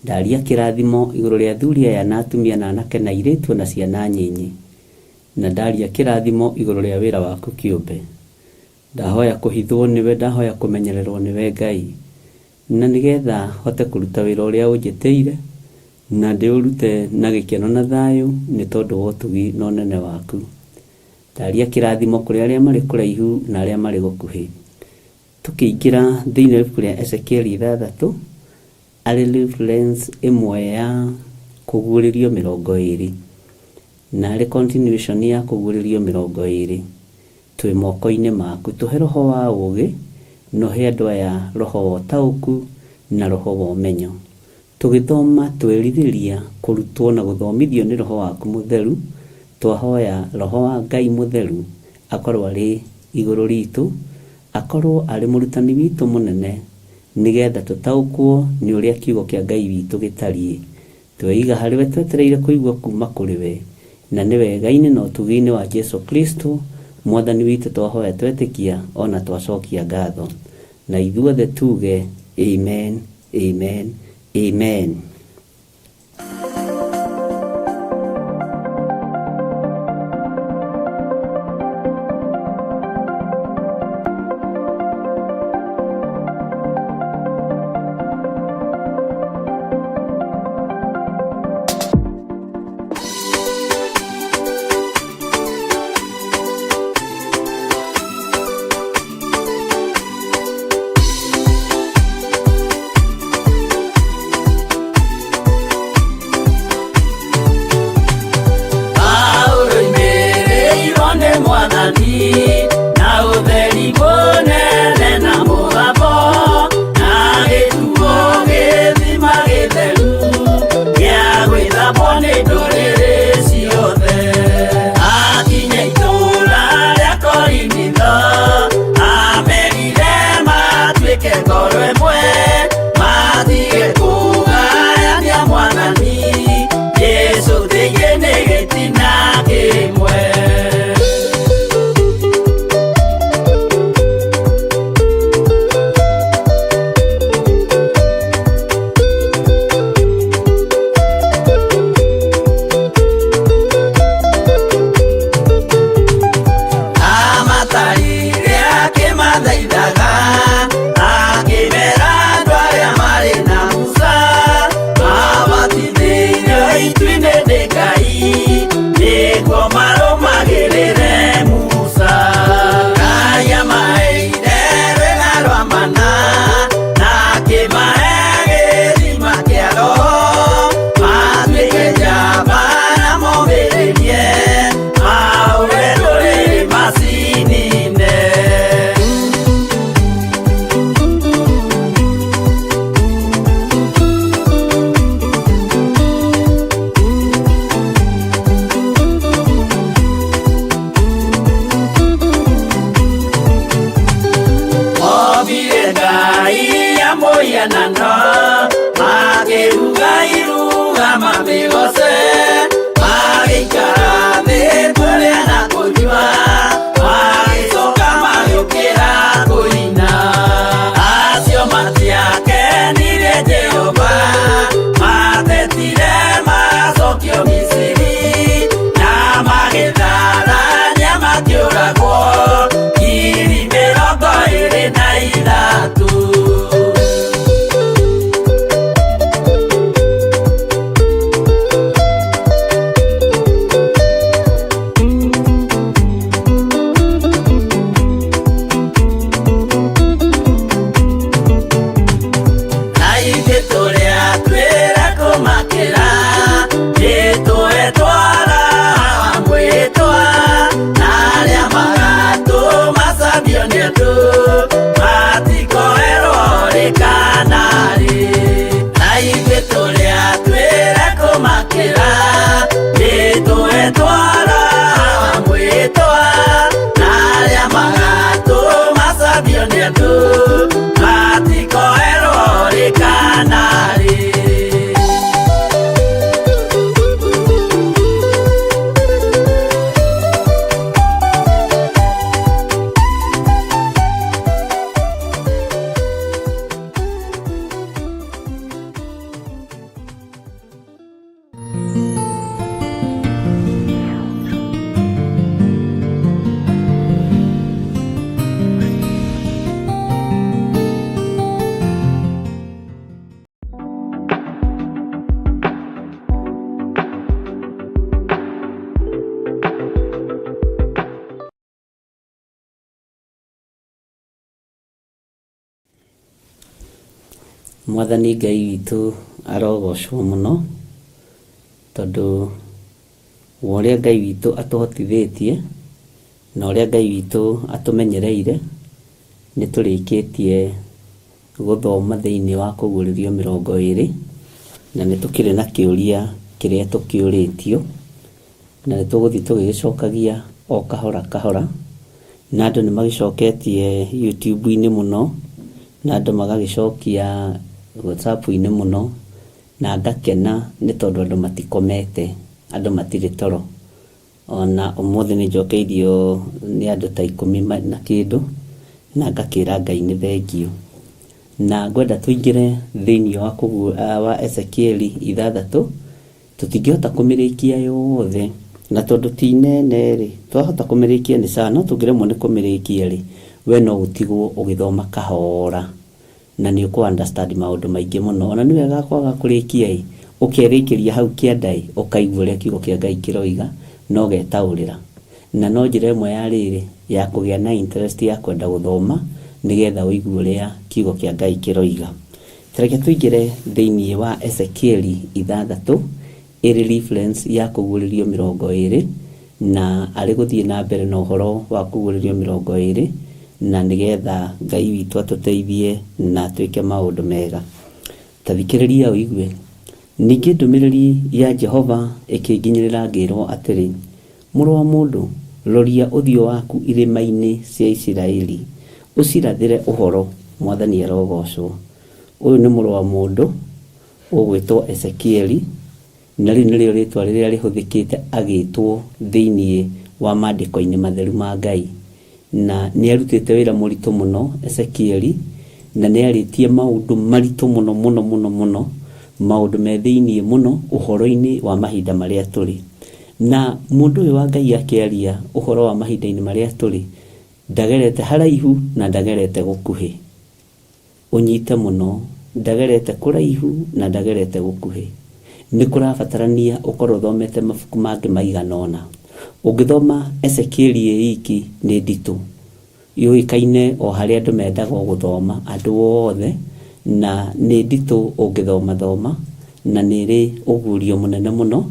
Ndaria kĩrathimo igũrũ rĩa athuri aya na atumia na anake na airĩtu na ciana nyinyi, na ndaria kĩrathimo igũrũ rĩa wĩra waku kĩũmbe. Ndahoya kũhithwo nĩwe, ndahoya kũmenyererwo nĩwe Ngai, na nĩgetha hote kũruta wĩra ũrĩa ũnjĩtĩire na ndĩũrute na gĩkeno na thayũ nĩ tondũ wa ũtugi na ũnene waku. Ndaria kĩrathimo kũrĩ arĩa marĩ kũraihu na arĩa marĩ gũkuhĩ. Tũkĩingĩra thĩinĩ wa ibuku rĩa Ezekieli 6, arĩ reference ĩmwe ya kũguũrĩrio 20, na arĩ continuation ya kũguũrĩrio 20. Twĩ moko-inĩ maku, tũhe roho wa ũũgĩ, na ũhe andũ aya roho wa ũtaũku na roho wa ũmenyo. Tũgĩthoma twerirĩria kũrutwo na gũthomithio nĩ roho waku mũtheru. Twahoya roho wa Ngai mũtheru akorwo arĩ igũrũ ritũ, akorwo arĩ mũrutani witũ mũnene, nĩgetha tũtaũkwo nĩ ũrĩa kiugo kĩa Ngai witũ gĩtariĩ. Tweiga harĩ we twetereire kũigua kuma kũrĩ we, na nĩ wega-inĩ na ũtugi-inĩ wa Jesu Kristo mwathani witũ twahoya twetĩkia ona twacokia ngatho. Na ithuothe tuge amen, amen, amen. Mwathani Ngai witũ arogocwo mũno, tondũ wa ũrĩa Ngai witũ atũhotithĩtie na ũrĩa Ngai witũ atũmenyereire, nĩ tũrĩkĩtie gũthoma thĩinĩ wa Kũguũrĩrio 20, na nĩ tũkĩrĩ na kĩũria kĩrĩa tũkĩũrĩtio, na nĩ tũgũthiĩ tũgĩgĩcokagia o kahora kahora, na andũ nĩ magĩcoketie YouTube-inĩ mũno, na andũ magagĩcokia WhatsApp-inĩ mũno, na ngakena nĩ tondũ andũ matikomete, andũ matirĩ toro. Ona ũmũthĩ nĩ njokeirio nĩ andũ ta 10 na kĩndũ, na ngakĩra Ngai nĩ thengiũ. Na ngwenda tũingĩre thĩinĩ wa wa Ezekieli 6, tũtingĩhota kũmĩrĩkia yothe, na tondũ ti nene rĩ, twahota kũmĩrĩkia nĩ sawa, no tũngĩremwo nĩ kũmĩrĩkia rĩ, we no ũtigwo ũgĩthoma kahora, na nĩ ũkũ understand maũndũ maingĩ mũno. Ona nĩ wega kwaga kũrĩkia ĩ, ũkerĩkĩria hau kĩanda ĩ, ũkaigua ũrĩa kiugo kĩa Ngai kĩroiga, na ũgetaũrĩra. Na no njĩra ĩmwe ya rĩrĩ, ya kũgĩa na interest ya kwenda gũthoma, nĩgetha ũigue ũrĩa kiugo kĩa Ngai kĩroiga. Reke tũingĩre thĩinĩ wa Ezekieli 6, ĩrĩ reference ya Kũguũrĩrio 20, na arĩ gũthiĩ na mbere na ũhoro wa Kũguũrĩrio 20, na nĩgetha Ngai witũ atũteithie na atwĩke maũndũ mega. Ta thikĩrĩria ũigue. Ningĩ ndũmĩrĩri ya Jehova ĩkĩnginyĩrĩra ngĩĩrwo atĩrĩ, Mũrũ wa mũndũ, roria ũthiũ waku irĩma-inĩ cia Isiraeli, ũcirathĩre ũhoro. Mwathani arogocwo. Ũyũ nĩ mũrũ wa mũndũ ũgwĩtwo Ezekieli, na rĩu nĩrĩo rĩtwa rĩrĩa rĩhũthĩkĩte agĩtwo thĩinĩ wa maandĩko-inĩ matheru ma Ngai. Na nĩ arutĩte wĩra mũritũ mũno Ezekieli, na nĩ arĩtie maũndũ maritũ mũno mũno mũno mũno, maũndũ me thĩinĩ mũno ũhoro-inĩ wa mahinda marĩa tũrĩ. Na mũndũ ũyũ wa Ngai akĩaria ũhoro wa mahinda-inĩ marĩa tũrĩ, ndagerete haraihu na ndagerete gũkuhĩ. Ũnyite mũno, ndagerete kũraihu na ndagerete gũkuhĩ. Nĩ kũrabatarania ũkorwo ũthomete mabuku mangĩ maigana ũna. Ũngĩthoma Ezekieli ĩ iki nĩ nditũ, yũĩkaine o harĩa andũ mendaga o gũthoma, andũ othe, na nĩ nditũ ũngĩthomathoma, na nĩ ĩrĩ ũguũrio mũnene mũno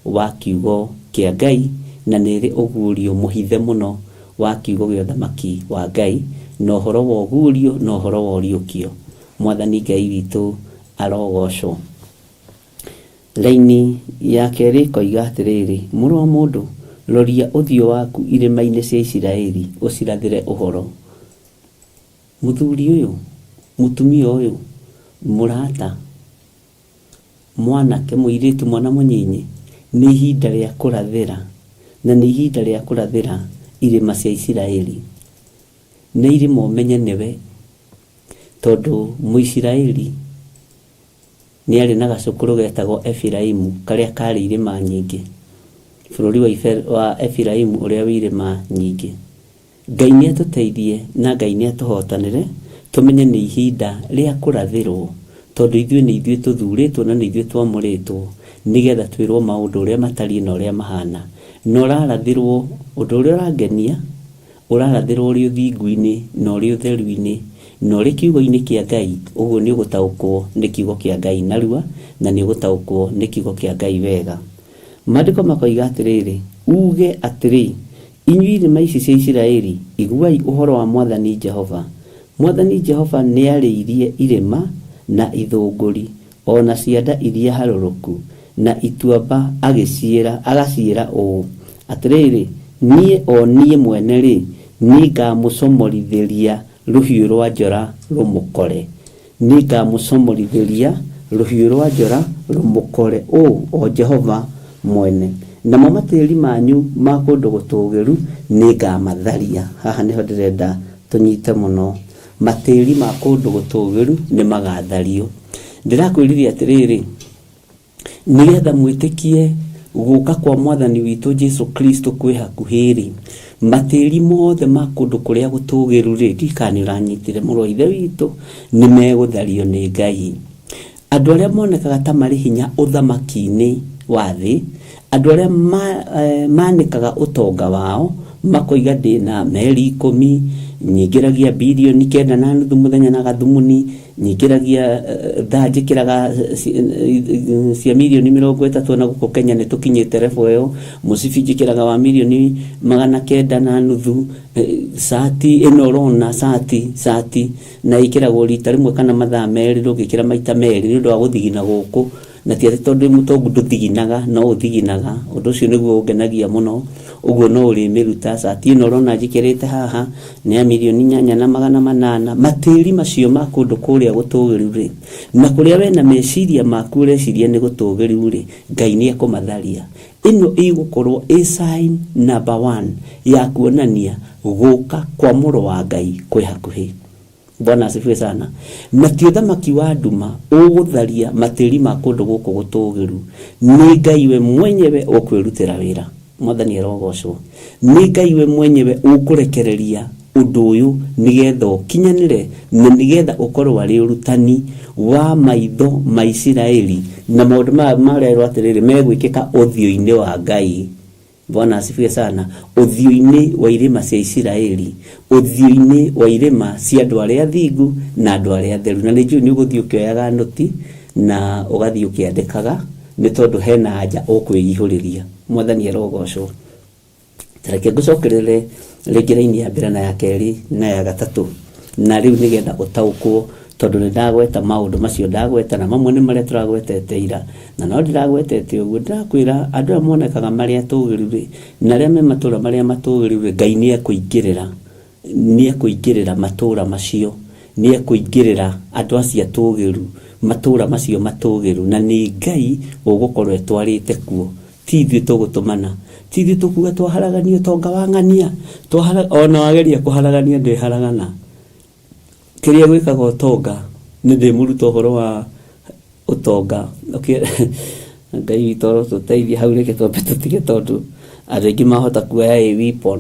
wa kiugo kĩa Ngai, na nĩ ĩrĩ ũguũrio mũhithe mũno wa kiugo gĩa ũthamaki wa Ngai, na ũhoro wa ũguũrio na ũhoro wa ũriũkio. Mwathani Ngai witũ arogocwo. Raini ya kerĩ ĩkoiga atĩrĩrĩ, mũrũ wa mũndũ, roria ũthiũ waku irĩma-inĩ cia Isiraeli, ũcirathĩre ũhoro. Mũthuri ũyũ, mũtumia ũyũ, mũrata, mwanake, mũirĩtu, mwana mũnyinyi, nĩ ihinda rĩa kũrathĩra, na nĩ ihinda rĩa kũrathĩra irĩma cia Isiraeli. Nĩ irĩma ũmenye nĩwe, tondũ Mũisiraeli nĩ arĩ na gacũkũrũ getagwo Efiraimu, karĩa karĩ irĩma nyingĩ, bũrũri wa Efiraimu ũrĩa wĩ irĩma nyingĩ. Ngai nĩ atũteithie na Ngai nĩ atũhotanĩre, tũmenye nĩ ihinda rĩa kũrathĩrwo, tondũ ithuĩ nĩ ithuĩ tũthurĩtwo na nĩ ithuĩ twamũrĩtwo, nĩgetha twĩrwo maũndũ ũrĩa matariĩ na ũrĩa mahana. Na ũrarathĩrwo, ũndũ ũrĩa ũrangenia, ũrarathĩrwo ũrĩ ũthingu-inĩ na ũrĩ ũtheru-inĩ na ũrĩ kiugo-inĩ kĩa Ngai, ũguo nĩ ũgũtaũkwo nĩ kiugo kĩa Ngai narua, na nĩ ũgũtaũkwo nĩ kiugo kĩa Ngai wega. Maandĩko makoiga atĩrĩrĩ, uge atĩrĩ, inyuĩ irĩma ici cia Isiraeli, iguai ũhoro wa Mwathani Jehova. Mwathani Jehova nĩarĩirie irĩma na ithũngũri, o na cianda iria harũrũku, na ituamba agĩciĩra, agaciĩra ũũ, Atĩrĩrĩ, niĩ o niĩ mwene-rĩ, nĩngamũcomorithĩria rũhiũ rwa njora rũmũkore. Nĩngamũcomorithĩria rũhiũ rwa njora rũmũkore, ũũ o Jehova mwene. Namo matĩri manyu ma kũndũ gũtũũgĩru nĩngamatharia. Haha nĩho ndĩrenda tũnyite mũno. Matĩri ma kũndũ gũtũũgĩru nĩmagathario. Ndĩrakwĩrire atĩrĩrĩ, nĩgetha mwĩtĩkie gũka kwa Mwathani witũ Jesu Kristo kwĩ hakuhĩ-rĩ, matĩri mothe ma kũndũ kũrĩa gũtũũgĩru-rĩ, ndiũĩ kana nĩ ũranyitire mũrũ wa Ithe witũ, nĩ megũthario nĩ Ngai. Andũ arĩa monekaga ta marĩ hinya ũthamaki-inĩ wa thĩ, andũ arĩa manĩkaga ũtonga wao, makoiga ndĩna meri 10, nyingĩragia birioni 9.5 mũthenya na gathumuni, Nyingĩragia thaa njĩkĩraga cia mirioni 30, na gũkũ Kenya nĩ tũkinyĩte level ĩyo. Mũcibi njĩkĩraga wa mirioni 950. Cati ĩno ũrona, cati na ĩkĩragwo rita rĩmwe kana mathaa 2, ndũngĩkĩra maita 2 nĩ ũndũ wa gũthigina gũkũ. Na ti atĩ tondũ wĩ mũtongu ndũthiginaga, no ũthiginaga. Ũndũ ũcio nĩguo ũngenagia mũno, ũguo no ũrĩmĩruta. Cati ĩno ũrona njĩkĩrĩte haha nĩ ya mirioni 8,800. Matĩri macio ma kũndũ kũrĩa gũtũgĩru rĩ, na kũrĩa we na meciria maku ũreciria nĩ gũtũgĩru rĩ, Ngai nĩ ekũmatharia. Ĩno ĩgũkorwo ĩ sign number one ya kuonania gũka kwa mũrũ wa Ngai kwĩ hakuhĩ. Bwana asifiwe sana. Na ti ũthamaki wa nduma ũgũtharia matĩri ma kũndũ gũkũ gũtũgĩru, nĩ Ngai we mwenyewe ũkwĩrutĩra wĩra. Mwathani arogocwo. Nĩ Ngai we mwenyewe ũkũrekereria ũndũ ũyũ nĩgetha ũkinyanĩre, na nĩgetha ũkorwo arĩ ũrutani wa maitho ma Isiraeli, na maũndũ maya marerwo atĩrĩrĩ megwĩkĩka ũthiũ-inĩ wa Ngai. Bwana asifiwe sana. Ũthiũ-inĩ wa irĩma cia Isiraeli, ũthiũ-inĩ wa irĩma cia andũ arĩa athingu na andũ arĩa atheru. Na nĩ njũĩ nĩ ũgũthiĩ ũkĩoyaga nũti na ũgathiĩ ũkĩandĩkaga, nĩ tondũ hena anja ũkwĩihũrĩria. Mwathani arogocwo. Ta reke ngũcokerere rĩngĩ raini ya mbere na ya kerĩ na ya gatatũ, na rĩu nĩgetha ũtaũkwo, tondũ nĩ ndagweta maũndũ macio ndagweta, na mamwe nĩ marĩa tũragwetete ira, na no ndĩragwetete ũguo. Ndĩrakwĩra andũ aya monekaga marĩ atũgĩru rĩ, na arĩa me matũra marĩa matũgĩru rĩ, Ngai nĩ ekũingĩrĩra, nĩ ekũingĩrĩra matũra macio, nĩ ekũingĩrĩra andũ acio atũgĩru, matũra macio matũgĩru, na nĩ Ngai ũgũkorwo etwarĩte kuo. Ti ithuĩ tũgũtũmana, ti ithuĩ tũkuga twaharagania ũtonga wa ng'ania, ona wageria kũharagania ndwĩharagana. Kĩrĩa gwĩkaga ũtonga, nĩ ndĩmũruta ũhoro wa ũtonga. Ngai witũ arotũteithia hau, reke twambe tũtige, tondũ andũ aingĩ mahota kuoya ĩ weapon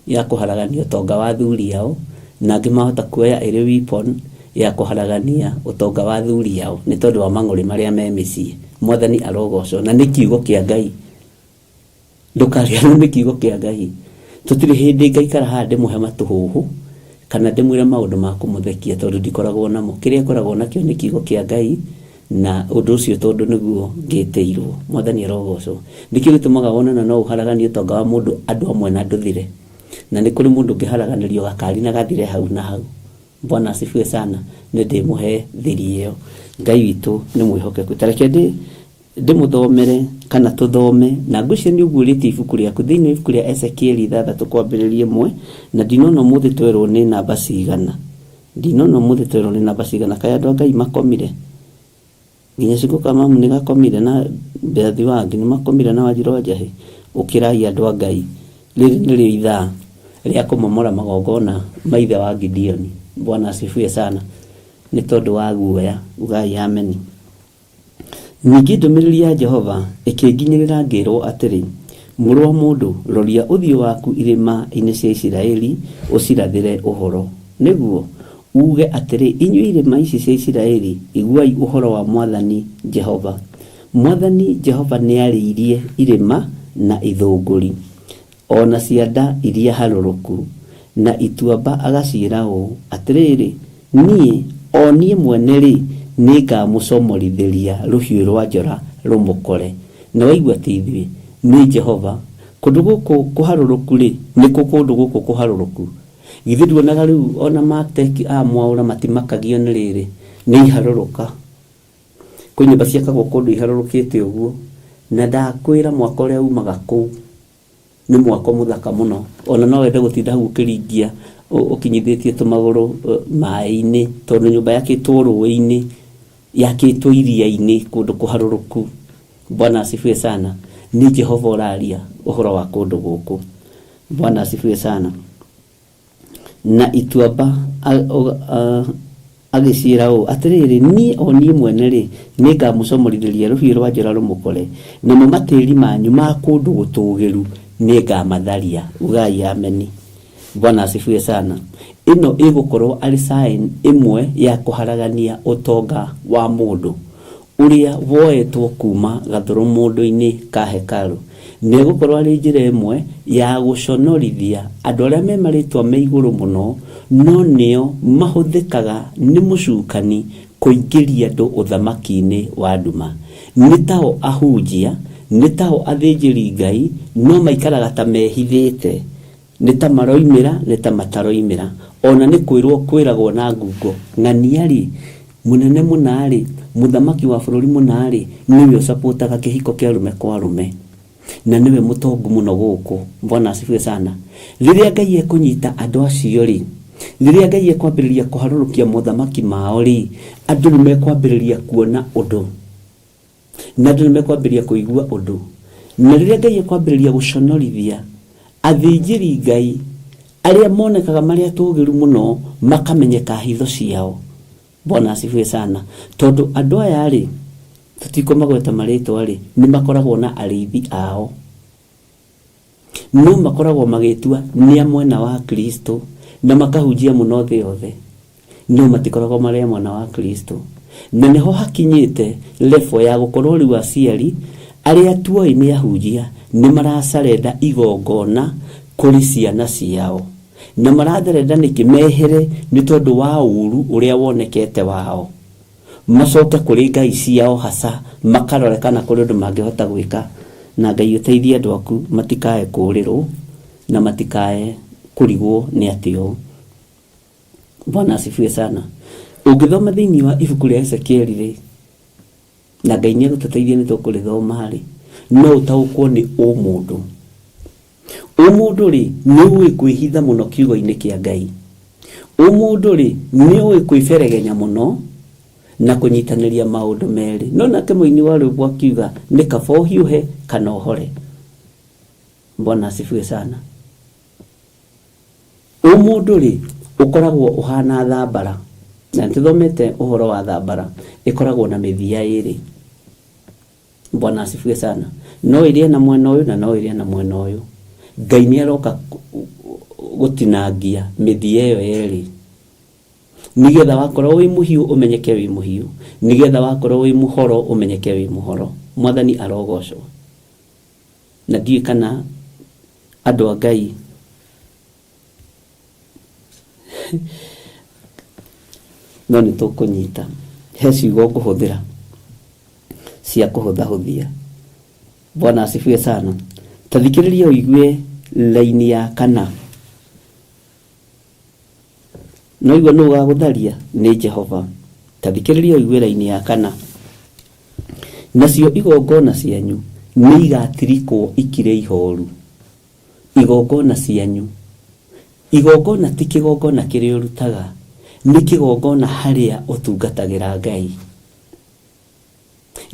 ya kũharagania ũtonga wa athuri ao, na angĩ mahota kuoya ĩrĩ weapon ya kũharagania ũtonga wa athuri ao nĩ tondũ wa mang'ũrĩ marĩa me mĩciĩ. Mwathani arogocwo. Na nĩ kiugo kĩa Ngai, ndũkariganĩrwo nĩ kiugo kĩa Ngai. Tũtirĩ hĩndĩ ngaikara haha ndĩmũhe matũhũhũ kana ndĩmwĩre maũndũ ma kũmũthekia, tondũ ndikoragwo namo. Kĩrĩa ngoragwo nakĩo nĩ kiugo kĩa Ngai, na ũndũ ũcio tondũ nĩguo ngĩtĩirwo. Mwathani arogocwo. Nĩkĩo gĩtũmaga wonana no ũharaganie ũtonga wa mũndũ andũ amwe na ndũthire, na nĩ kũrĩ mũndũ ũngĩharaganĩrio gakari na gathire hau na hau. Bwana asifiwe sana. Nĩ ndĩmũhe thiri ĩyo. Ngai witũ nĩ mwĩhokeku. Ta reke ndĩ ndĩmũthomere kana tũthome, na ngwĩciria nĩ ũguũrĩtie ibuku rĩaku thĩinĩ wa ibuku rĩa Ezekieli 6 kwambĩrĩria 1, na ndinona ũmũthĩ twerwo nĩ namba cigana. Ndinona ũmũthĩ twerwo nĩ namba cigana. Kaĩ andũ a Ngai makomire? Nginya Cikũ Kamamu nĩ gakomire, na Beathi Wangi nĩ makomire, na Wanjirũ wa Njahĩ. Ũkĩrai andũ a Ngai, rĩrĩ nĩrĩo ithaa rĩa kũmomora magongona ma ithe wa Gideoni. Bwana asifiwe sana. Nĩ tondũ wa guoya, ugai ameni. Ningĩ ndũmĩrĩri ya Jehova ĩkĩnginyĩrĩra ngĩĩrwo atĩrĩ, Mũrũ wa mũndũ, roria ũthiũ waku irĩma-inĩ cia Isiraeli ũcirathĩre ũhoro, nĩguo uuge atĩrĩ, 'Inyuĩ irĩma ici cia Isiraeli, iguai ũhoro wa Mwathani Jehova. Mwathani Jehova nĩarĩirie irĩma na ithũngũri, o na cianda iria harũrũku, na ituamba agaciĩra ũũ, Atĩrĩrĩ, niĩ, o niĩ mwene-rĩ, nĩngamũcomorithĩria rũhiũ rũa njora rũmũkore. Na waigua ti ithuĩ, nĩ Jehova. Kũndũ gũkũ kũharũrũku-rĩ, nĩ kũ kũndũ gũkũ kũharũrũku? Githĩ nduonaga rĩu o na mateki a Mwaũra matimakagio nĩ rĩrĩ, nĩ iharũrũka? Kwĩ nyũmba ciakagwo kũndũ iharũrũkĩte ũguo, na ndakwĩra mwaka ũrĩa umaga kũu, nĩ mwako mũthaka mũno. Ona no wende gũtinda hau ũkĩringia ũkinyithĩtie tũmagũrũ maĩ-inĩ, tondũ nyũmba yakĩtwo rũĩ-inĩ, yakĩtwo iria-inĩ kũndũ kũharũrũku. Bwana asifiwe sana. Nĩ Jehova ũraria ũhoro wa kũndũ gũkũ. Bwana asifiwe sana. Na ituamba agĩciĩra ũũ, Atĩrĩrĩ, niĩ, o niĩ mwene-rĩ, nĩngamũcomorithĩria rũhiũ rũa njora rũmũkore, namo matĩri manyu ma kũndũ gũtũũgĩru nĩngamatharia. Ugai ameni. Bwana asifiwe sana. Ĩno ĩgũkorũo arĩ sign ĩmwe ya kũharagania ũtonga wa mũndũ ũrĩa woetwo kuuma gathũrũmũndũ-inĩ ka hekarũ. Na ĩgũkorwo arĩ njĩra ĩmwe ya gũconorithia andũ arĩa me marĩtwa me igũrũ mũno, no nĩo mahũthĩkaga nĩ mũcukani kũingĩria andũ ũthamaki-inĩ wa nduma. Nĩ tao ahunjia, nĩ tao athĩnjĩri Ngai, no maikaraga ta mehithĩte. Nĩ ta maroimĩra, nĩ ta mataroimĩra. O na nĩ kwĩrwo kwĩragwo na ngungo, ng'ania-rĩ, mũnene mũna-rĩ, mũthamaki wa bũrũri mũna-rĩ, nĩwe ũcapotaga kĩhiko kĩa arũme kwa arũme. Na nĩwe mũtongu mũno gũkũ. Bwana asifiwe sana. Rĩrĩa Ngai ekũnyita andũ acio-rĩ, rĩrĩa Ngai ekwambĩrĩria kũharũrũkia mothamaki mao-rĩ, andũ nĩ mekwambĩrĩria kuona ũndũ. Na andũ nĩ mekwambĩrĩria kũigua ũndũ. Na rĩrĩa Ngai ekwambĩrĩria gũconorithia athĩnjĩri Ngai arĩa monekaga marĩ atũgĩru mũno, makamenyeka hitho ciao. Bwana asifiwe sana. Tondũ andũ aya rĩ, tũtikũmagweta marĩtwa rĩ, nĩ makoragwo na arĩithi ao. No makoragwo magĩtua nĩ a mwena wa Kristo na makahunjia mũno thĩ yothe, no matikoragwo marĩ a mwena wa Kristo. Na nĩho hakinyĩte level ya gũkorwo rĩu aciari arĩa tuoĩ nĩ ahunjia nĩ maracarenda igongona kũrĩ ciana ciao. Na maratherenda nĩkĩ? Mehere nĩ tondũ wa ũru ũrĩa wonekete wao. Macoke kũrĩ ngai ciao hasa makarore kana kũrĩ ũndũ mangĩhota gwĩka. Na Ngai ũteithie andũ aku matikae kũũrĩrwo na matikae kũrigwo nĩ atĩ o. Bwana asifiwe sana. Ũngĩthoma thĩinĩ wa ibuku rĩa Ezekieli rĩ, na Ngai nĩ egũtũteithia nĩ tũkũrĩthoma rĩ, no ũtaũkwo nĩ ũmũndũ. Ũmũndũ rĩ, nĩ ũĩ kwĩhitha mũno kiugo-inĩ kĩa Ngai. Ũmũndũ rĩ, nĩ ũĩ kwĩberegenya mũno na kũnyitanĩria maũndũ merĩ. No nake mũini wa rwĩmbo akiuga, nĩ kaba ũhiũhe kana ũhore. Bwana asifiwe sana. Ũmũndũ rĩ, ũkoragwo ũhana thambara. Na nĩ tũthomete ũhoro wa thambara, ĩkoragwo na mĩthia ĩrĩ. Bwana asifiwe sana. No ĩrĩe na mwena ũyũ na no ĩrĩe na mwena ũyũ. Ngai nĩ aroka gũtinangia mĩthia ĩyo yerĩ. Nĩgetha wakorwo wĩ mũhiũ ũmenyeke wĩ mũhiũ, nĩgetha wakorwo wĩ mũhoro ũmenyeke wĩ mũhoro. Mwathani arogocwo. Na ndiũĩ kana andũ a Ngai no nĩ tũkũnyita. He ciugo ngũhũthĩra cia kũhũthahũthia. Bwana asifiwe sana. Ta thikĩrĩria ũigue laini ya kana. No igua nũ ũgagũtharia? Nĩ Jehova. Ta thikĩrĩria ũigue raini ya kana. Nacio igongona cianyu nĩigatirikwo ikire ihooru. Igongona cianyu. Igongona ti kĩgongona kĩrĩa ũrutaga, nĩ kĩgongona harĩa ũtungatagĩra Ngai.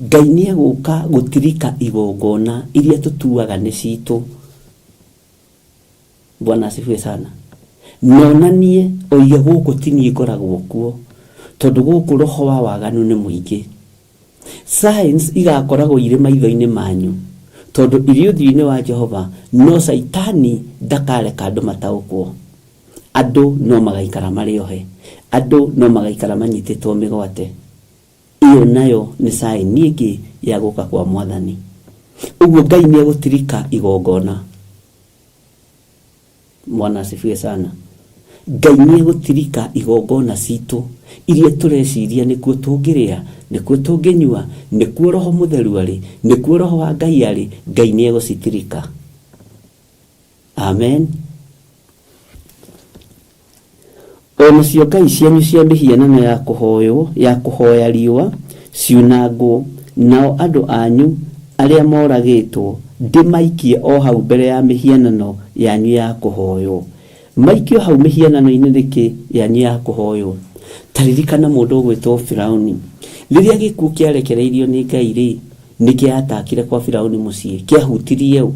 Ngai nĩ egũka gũtirika igongona iria tũtuaga nĩ citũ. Bwana asifiwe sana. Na onanie oige gũkũ ti niĩ ngoragwo kuo, tondũ gũkũ roho wa waganu nĩ mũingĩ. Signs igakoragwo irĩ maitho-inĩ manyu, tondũ irĩ ũthiũ-inĩ wa Jehova, no Caitani ndakareka andũ mataũkwo. Andũ no magaikara marĩ ohe. Andũ no magaikara manyitĩtwo mĩgwate. Ĩyo nayo nĩ sign ĩngĩ ya gũka kwa Mwathani. Ũguo Ngai nĩ egũtirika igongona. Bwana asifiwe sana. Ngai nĩ egũtirika igongona citũ iria tũreciria nĩkuo tũngĩrĩa, nĩkuo tũngĩnyua, nĩkuo Roho Mũtheru arĩ, nĩkuo Roho wa Ngai arĩ, Ngai nĩ egũcitirika. Amen. O nacio ngai cianyu cia mĩhianano ya kũhoywo, ya kũhoya riũa, ciunangwo, nao andũ anyu arĩa moragĩtwo ndĩmaikie o hau mbere ya mĩhianano yanyu ya kũhoywo. Maikio hau mĩhianano-inĩ nĩkĩ yanyu ya kũhoywo? Ta ririkana mũndũ ũgwĩtwo Firauni. Rĩrĩa gĩkuũ kĩarekereirio nĩ Ngai-rĩ, nĩ kĩatakire kwa Firauni mũciĩ? Kĩahutirie ũ?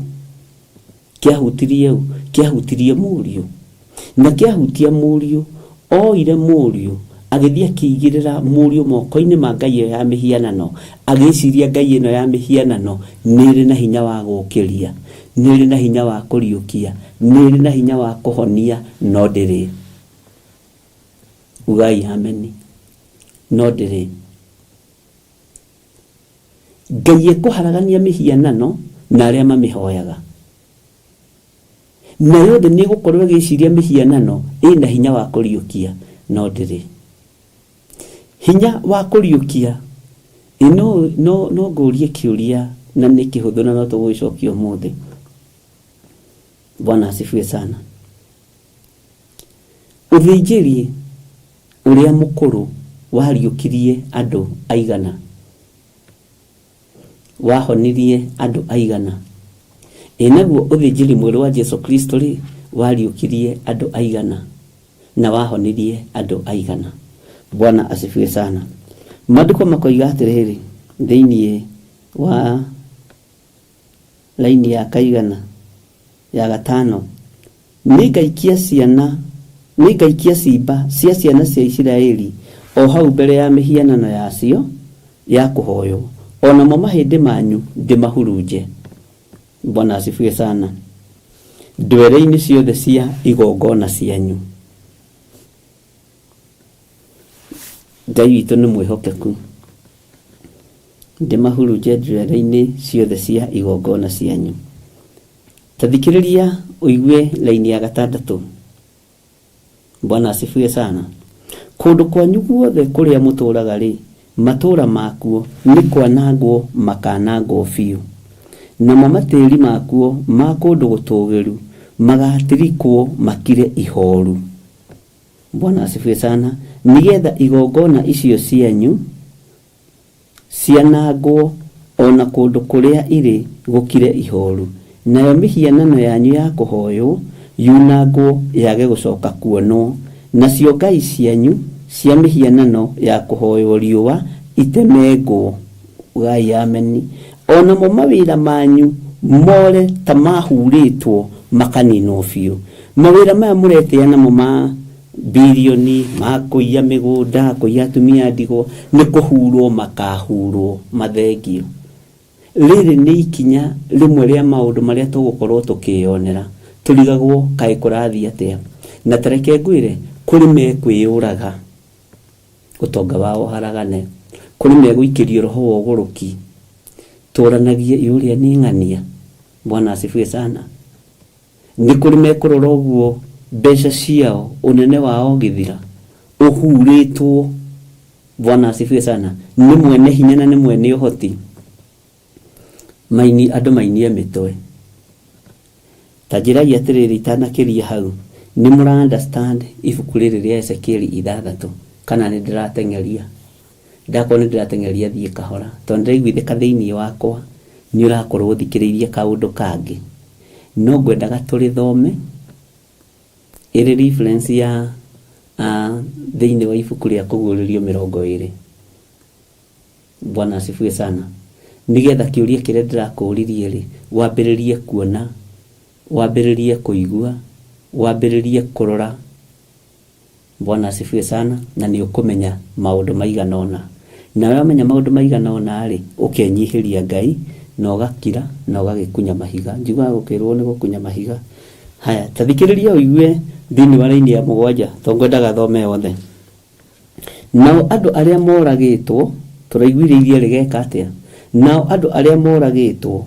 Kĩahutirie ũ? Kĩahutirie Mũriũ. Na kĩahutia Mũriũ, oire Mũriũ, agĩthiĩ akĩigĩrĩra Mũriũ moko-inĩ ma ngai ĩyo ya mĩhianano, agĩciria ngai ĩno ya mĩhianano nĩ ĩrĩ na hinya wa gũũkĩria, nĩ ĩrĩ na hinya wa kũriũkia, nĩ ĩrĩ na hinya wa kũhonia, no ndĩrĩ. Ugai ameni. No ndĩrĩ. Ngai ekũharagania mĩhianano na arĩa mamĩhoyaga. Nayo thĩ nĩ ĩgũkorwo ĩgĩciria mĩhianano ĩna hinya wa kũriũkia, no ndĩrĩ hinya wa kũriũkia. Ĩ no, no, no ngũrie kĩũria na nĩ kĩhũthũ na no tũgũgĩcokia ũmũthĩ. Bwana asifiwe sana. Ũthĩnjĩri ũrĩa mũkũrũ wariũkirie andũ aigana? Wahonirie andũ aigana? Ĩ naguo ũthĩnjĩri mwerũ wa Jesu Kristo-rĩ, wariũkirie andũ aigana? Na wahonirie andũ aigana? Bwana asifiwe sana. Maandĩko makoiga atĩrĩrĩ, thĩinĩ wa raini ya kaigana ya gatano, Nĩngaikia ciana, nĩngaikia ciimba cia ciana cia Isiraeli o hau mbere ya mĩhianano yacio ya kũhoywo, o namo mahĩndĩ manyu ndĩmahurunje. Bwana asifiwe sana. Ndwere-inĩ ciothe cia igongona cianyu. Ngai witũ nĩ mwĩhokeku. Ndĩmahurunje ndwere-inĩ ciothe cia igongona cianyu. Ta thikĩrĩria ũigue laini ya gatandatũ. Bwana asifiwe sana. Kũndũ kwanyu guothe kũrĩa mũtũũraga-rĩ, matũũra makuo nĩ kwanangwo makaanangwo biũ, namo matĩri makuo ma kũndũ gũtũũgĩru magaatirikwo makire ihooru. Bwana asifiwe sana. Nĩgetha igongona icio cianyu cianangwo, o na kũndũ kũrĩa irĩ gũkire ihooru, nayo mĩhianano yanyu ya kũhoywo yunangwo yage gũcoka kuonwo, nacio ngai cianyu cia mĩhianano ya kũhoywo riũa itemengwo. Ugai ameni. O namo mawĩra manyu more ta mahurĩtwo makaninwo biũ. Mawĩra maya mũretĩa namo ma Birioni ma kũiya mĩgũnda, kũiya atumia a ndigwa, nĩ kũhurwo makahurwo mathengio. Rĩrĩ nĩ ikinya rĩmwe rĩa maũndũ marĩa tũgũkorwo tũkĩyonera, tũrigagwo kaĩ kũrathiĩ atĩa. Na ta reke ngwĩre, kũrĩ mekwĩyũraga ũtonga wao ũharagane, kũrĩ megũikĩrio roho wa ũgũrũki, tũranagie ĩ ũrĩa nĩ ng'ania. Bwana asifiwe sana. Nĩ kũrĩ mekũrora ũguo mbeca ciao ũnene wao ũgĩthira, ũhurĩtwo, Bwana asifiwe sana, nĩ mwene hinya na nĩ mwene ũhoti, maini andũ mainie mĩtwe. Ta njĩrai atĩrĩrĩ itanakĩria hau, nĩ mũra understand ibuku rĩrĩ rĩa Ezekieli ithathatũ kana nĩ ndĩrateng'eria? Ndakorwo nĩ ndĩrateng'eria thiĩ kahora, tondũ nĩndĩraiguithĩka thĩinĩ wakwa nĩ ũrakorwo ũthikĩrĩirie kaũndũ kangĩ. No ngwendaga tũrĩthome ĩrĩ reference ya thĩinĩ wa ibuku rĩa Kũguũrĩrio 20. Bwana asifiwe sana. Nĩgetha kĩũria kĩrĩa ndĩrakũririe rĩ, wambĩrĩrie kuona, wambĩrĩrie kũigua, wambĩrĩrie kũrora. Bwana asifiwe sana, na nĩ ũkũmenya maũndũ maigana ũna. Nawe wamenya maũndũ maigana ũna-rĩ, ũkenyihĩria Ngai, na ũgakira, na ũgagĩkunya mahiga. Njiguaga gũkĩrwo nĩ gũkunya mahiga. Haya, ta thikĩrĩria ũigue thĩinĩ wa raini ya mũgwanja, tondũ ngwendaga thome yothe. Nao andũ arĩa moragĩtwo, tũraiguire iria rĩgeka atĩa? Nao andũ arĩa moragĩtwo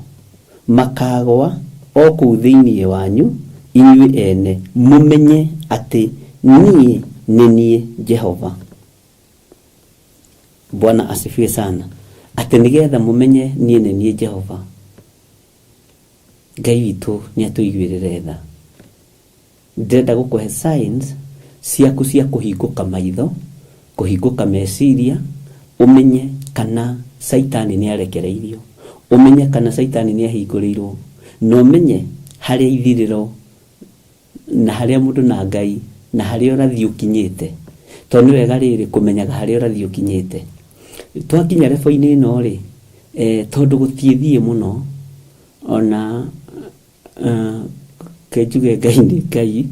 makaagwa o kũu thĩinĩ wanyu inyuĩ ene, mũmenye atĩ niĩ nĩ niĩ Jehova. Bwana asifiwe sana. Atĩ nĩgetha mũmenye niĩ nĩ niĩ Jehova. Ngai witũ nĩ atũiguĩrĩre tha. Ndĩrenda gũkũhe signs ciaku cia kũhingũka maitho, kũhingũka meciria, ũmenye kana caitani nĩ arekereirio, ũmenye kana caitani nĩ ahingũrĩirwo, na ũmenye harĩa ithirĩro na harĩa mũndũ na Ngai na harĩa ũrathiĩ ũkinyĩte. Tondũ nĩ wega rĩrĩ kũmenyaga harĩa ũrathiĩ ũkinyĩte. Twakinya level-inĩ ĩno rĩ, tondũ gũtiĩthiĩ mũno, ona Reke njuge Ngai nĩ Ngai,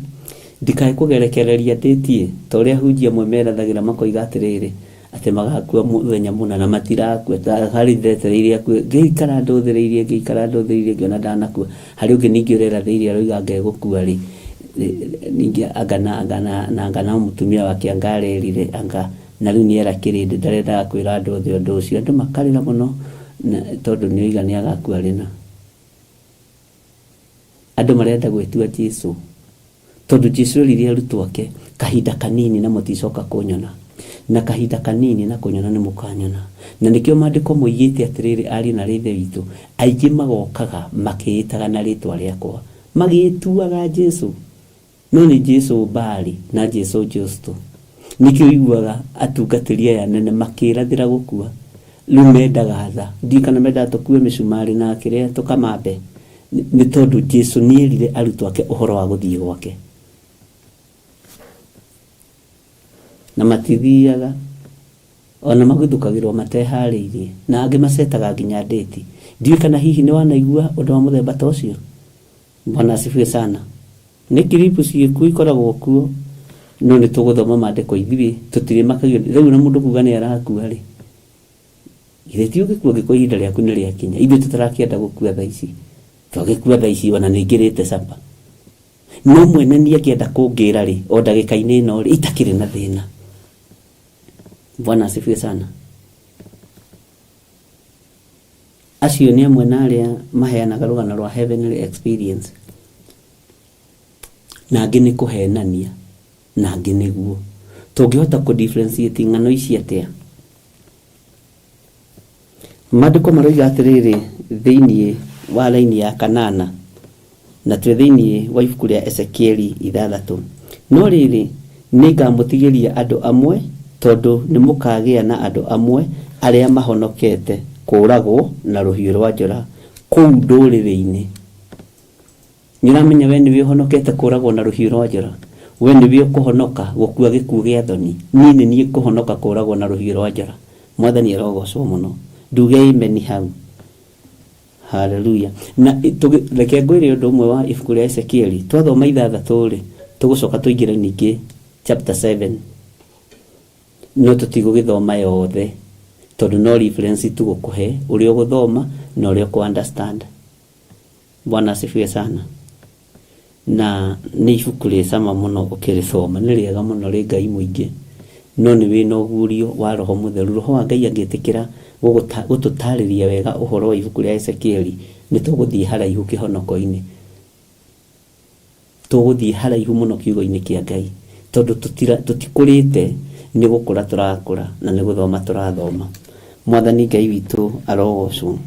ndikae kũgerekereria ndĩtie, ta ũrĩa ahunjia amwe merathagĩra makoiga atĩrĩrĩ, atĩ magakua mũthenya mũna na matirakua, ta harĩ ndetereire akue, ngĩikara ndũthĩrĩirie, ngĩikara ndũthĩrĩirie ngĩona ndanakua. Harĩ ũngĩ ningĩ ũrerathĩire aroiga anga egũkua rĩ, ningĩ anga na anga na na anga na mũtumia wake anga arerire anga na rĩu nĩera kĩrĩndĩ ndarendaga kwĩra andũ othe ũndũ ũcio. Andũ makarĩra mũno tondũ nĩoiga nĩagakua rĩna. Andũ marenda gwĩtua Jesu tondũ Jesu erire arutwo ake kahinda kanini na mũticoka kũnyona na kahinda kanini na kũnyona nĩ mũkanyona na nĩkĩo maandĩko moigĩte atĩrĩrĩ ariũ na rĩthe witũ aingĩ magokaga makĩĩtaga na rĩtwa rĩakwa magĩĩtuaga Jesu no nĩ Jesu Baali na Jesu Justo nĩkĩo ũiguaga atungatĩri aya anene makĩrathĩra gũkua rĩu mendaga tha ndiũĩ kana mendaga tũkue mĩcumarĩ na kĩrĩa tũkamambe nĩ tondũ Jesu nĩerire arutwo ake ũhoro wa gũthiĩ gwake na matithiaga ona maguthũkagĩrwo mateharĩirie na angĩ macetaga nginya ndĩti ndiũĩ kana hihi nĩ wanaigua ũndũ wa mũthemba ta ũcio Bwana asifiwe sana nĩ kiribu ciĩkuo ikoragwo kuo no nĩ tũgũthoma maandĩko ithuĩ tũtirĩmakagio rĩu na mũndũ kuga nĩ arakua rĩ githĩ ti ũgĩkua angĩkorwo ihinda rĩaku nĩ rĩakinya ithuĩ tũtarakĩenda gũkua thaa ici twagĩkua thaa ici ona nĩ ngĩrĩte capa no mwene niĩ angĩenda kũngĩra rĩ o ndagĩka-inĩ ĩno rĩ itakĩrĩ na thĩna Bwana asifiwe sana acio nĩ amwe na arĩa maheanaga rũgano rwa heavenly experience na angĩ nĩ kũhenania na angĩ nĩguo tũngĩhota kũ differentiate ng'ano ici atĩa maandĩko maroiga atĩrĩrĩ thĩinĩ wa raini ya kanana na twĩ thĩinĩ wa ibuku rĩa Ezekieli ithathatũ no rĩrĩ nĩngamũtigĩria andũ amwe tondũ nĩmũkagĩa na andũ amwe arĩa mahonokete kũũragwo na rũhiũ rwa njora kũu ndũrĩrĩ-inĩ nĩũramenya we nĩwe ũhonokete kũũragwo na rũhiũ rwa njora we nĩwe ũkũhonoka gũkua gĩkuũ gĩa thoni niĩ nĩ niĩ ngũhonoka kũũragwo na rũhiũ rwa njora mwathani arogocwo mũno nduge amen hau haleluya na reke ngwĩre ũndũ ũmwe wa ibuku rĩa Ezekieli twathoma ithathatũ rĩ tũgũcoka tũingĩre ningĩ chapter 7 no tũtigũgĩthoma yothe tondũ no reference tũgũkũhe ũrĩa ũgũthoma na ũrĩa ũkũ understand Bwana asifiwe sana na nĩ ibuku rĩ cama mũno ũkĩrĩthoma nĩ rĩega mũno rĩ Ngai mũingĩ no nĩ wĩna ũguũrio wa roho mũtheru roho wa Ngai angĩtĩkĩra gũtũtarĩria wega ũhoro wa ibuku rĩa Ezekieli nĩ tũgũthiĩ haraihu kĩhonoko-inĩ tũgũthiĩ haraihu mũno kiugo-inĩ kĩa Ngai tondũ tũtikũrĩte nĩ gũkũra tũrakũra na nĩ gũthoma tũrathoma mwathani Ngai witũ arogocwo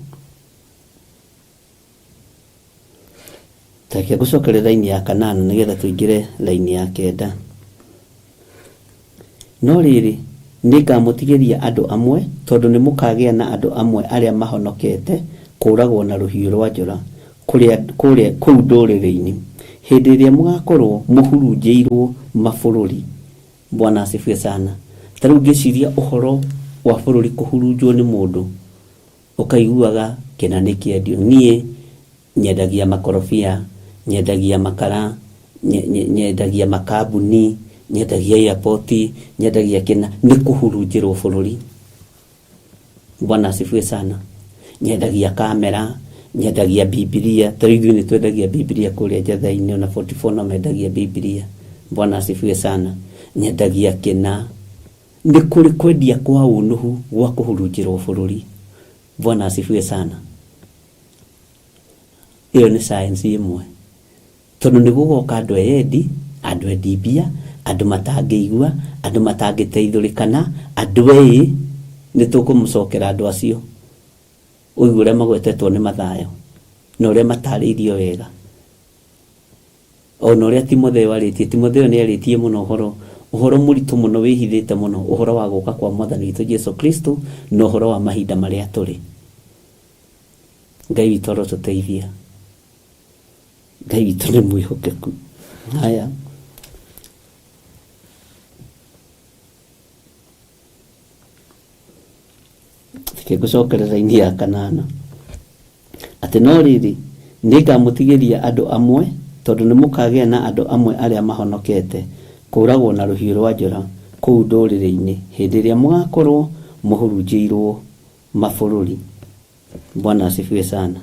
Reke ngũcokere raini ya kanana nĩgetha tũingĩre raini ya kenda no rĩrĩ nĩngamũtigĩria andũ amwe tondũ nĩmũkagĩa na andũ amwe arĩa mahonokete kũũragwo na rũhiũ rwa njora kũu ndũrĩrĩ-inĩ hĩndĩ ĩrĩa mũgakorwo mũhurunjĩirwo mabũrũri Bwana asifiwe sana ta rĩu ngĩciria ũhoro wa bũrũri kũhurunjwo nĩ mũndũ ũkaiguaga kĩna nĩ kĩendio niĩ nyendagia makorobia nyendagia makara nyendagia makambuni nyendagia airport nyendagia kĩna nĩ kũhurunjĩrwo bũrũri Bwana asifiwe sana nyendagia kamera nyendagia bibilia ta rĩu ithuĩ nĩ twendagia bibilia kũrĩa njatha-inĩ ona 44 no mendagia bibilia Bwana asifiwe sana nyendagia kĩna nĩ kũrĩ kwendia kwa ũnũhu gwa kũhurunjĩrwo bũrũri Bwana asifiwe sana ĩyo nĩ science ĩmwe tondũ nĩ gũgoka andũ eyendi andũ endi mbia andũ matangĩigua andũ matangĩteithũrĩkana andũ ĩĩ nĩ tũkũmũcokera andũ acio ũigue ũrĩa magwetetwo nĩ Mathayo na ũrĩa matarĩirio wega ona ũrĩa Timotheo arĩtie Timotheo nĩ arĩtie mũno ũhoro ũhoro mũritũ mũno wĩhithĩte mũno ũhoro wa gũka kwa mwathani witũ Jesu Kristo na ũhoro wa mahinda marĩa tũrĩ Ngai witũ arotũteithia Ngai witũ nĩ mwĩhokeku haya reke ngũcokere raini ya kanana atĩ no rĩrĩ nĩngamũtigĩria andũ amwe tondũ nĩmũkagĩa na andũ amwe arĩa mahonokete kũũragwo na rũhiũ rwa njora kũu ndũrĩrĩ-inĩ hĩndĩ ĩrĩa mũgakorwo mũhurunjĩirwo mabũrũri Bwana asifiwe sana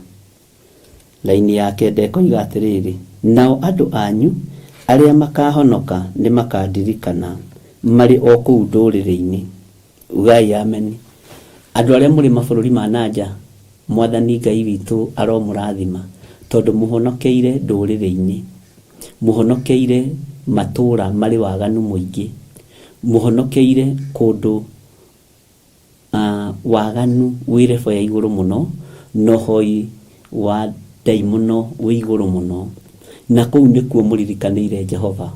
laini ya kenda ĩkoiga atĩrĩrĩ nao andũ anyu arĩa makahonoka nĩ makandirikana marĩ o kũu ndũrĩrĩ-inĩ ugai ameni andũ arĩa mũrĩ mabũrũri ma nanja mwathani Ngai witũ aromũrathima Tondũ mũhonokeire ndũrĩrĩ-inĩ, mũhonokeire matũũra marĩ waganu mũingĩ, mũhonokeire kũndũ waganu wĩ level ya igũrũ mũno, na ũhoi wa ndaimono wĩ igũrũ mũno, na kũu nĩkuo mũririkanĩire Jehova.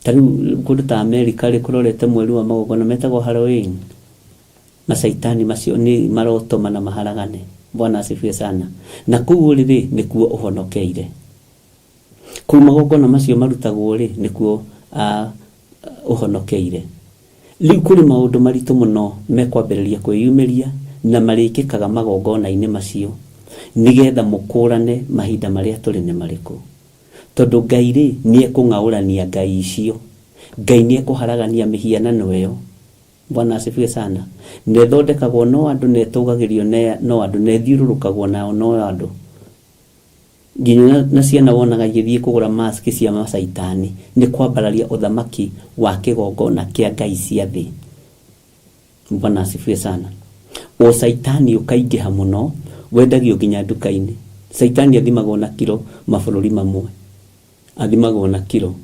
Ta rĩu kũndũ ta Amerika rĩ, kũrorete mweri wa magongona metagwo Halloween. Macaitani macio nĩ marotoma na maharagane. Bwana asifiwe sana. Na kũu ũrĩ rĩ, nĩkuo ũhonokeire. Kũu magongona macio marutagwo rĩ, nĩkuo ũhonokeire. Rĩu kũrĩ maũndũ maritũ mũno mekwambĩrĩria kwĩyumĩria na marĩkĩkaga magongona-inĩ macio nĩgetha mũkũrane mahinda marĩa tũrĩ nĩ marĩkũ. Tondũ Ngai rĩ, nĩekũng'aũrania ngai icio. Ngai nĩekũharagania mĩhianano ĩyo. Bwana asifiwe sana. Na ĩthondekagwo no andũ na ĩtũgagĩrio no andũ na ĩthiũrũrũkagwo nayo no andũ. Nginya na ciana wonaga igĩthiĩ kũgũra mask cia macaitani nĩ kwambararia ũthamaki wa kĩgongona kĩa ngai cia thĩ. Bwana asifiwe sana. Ũcaitani ũkaingĩha mũno wendagio nginya nduka-inĩ. Caitani athimagwo na kiro mabũrũri mamwe. Athimagwo na kiro.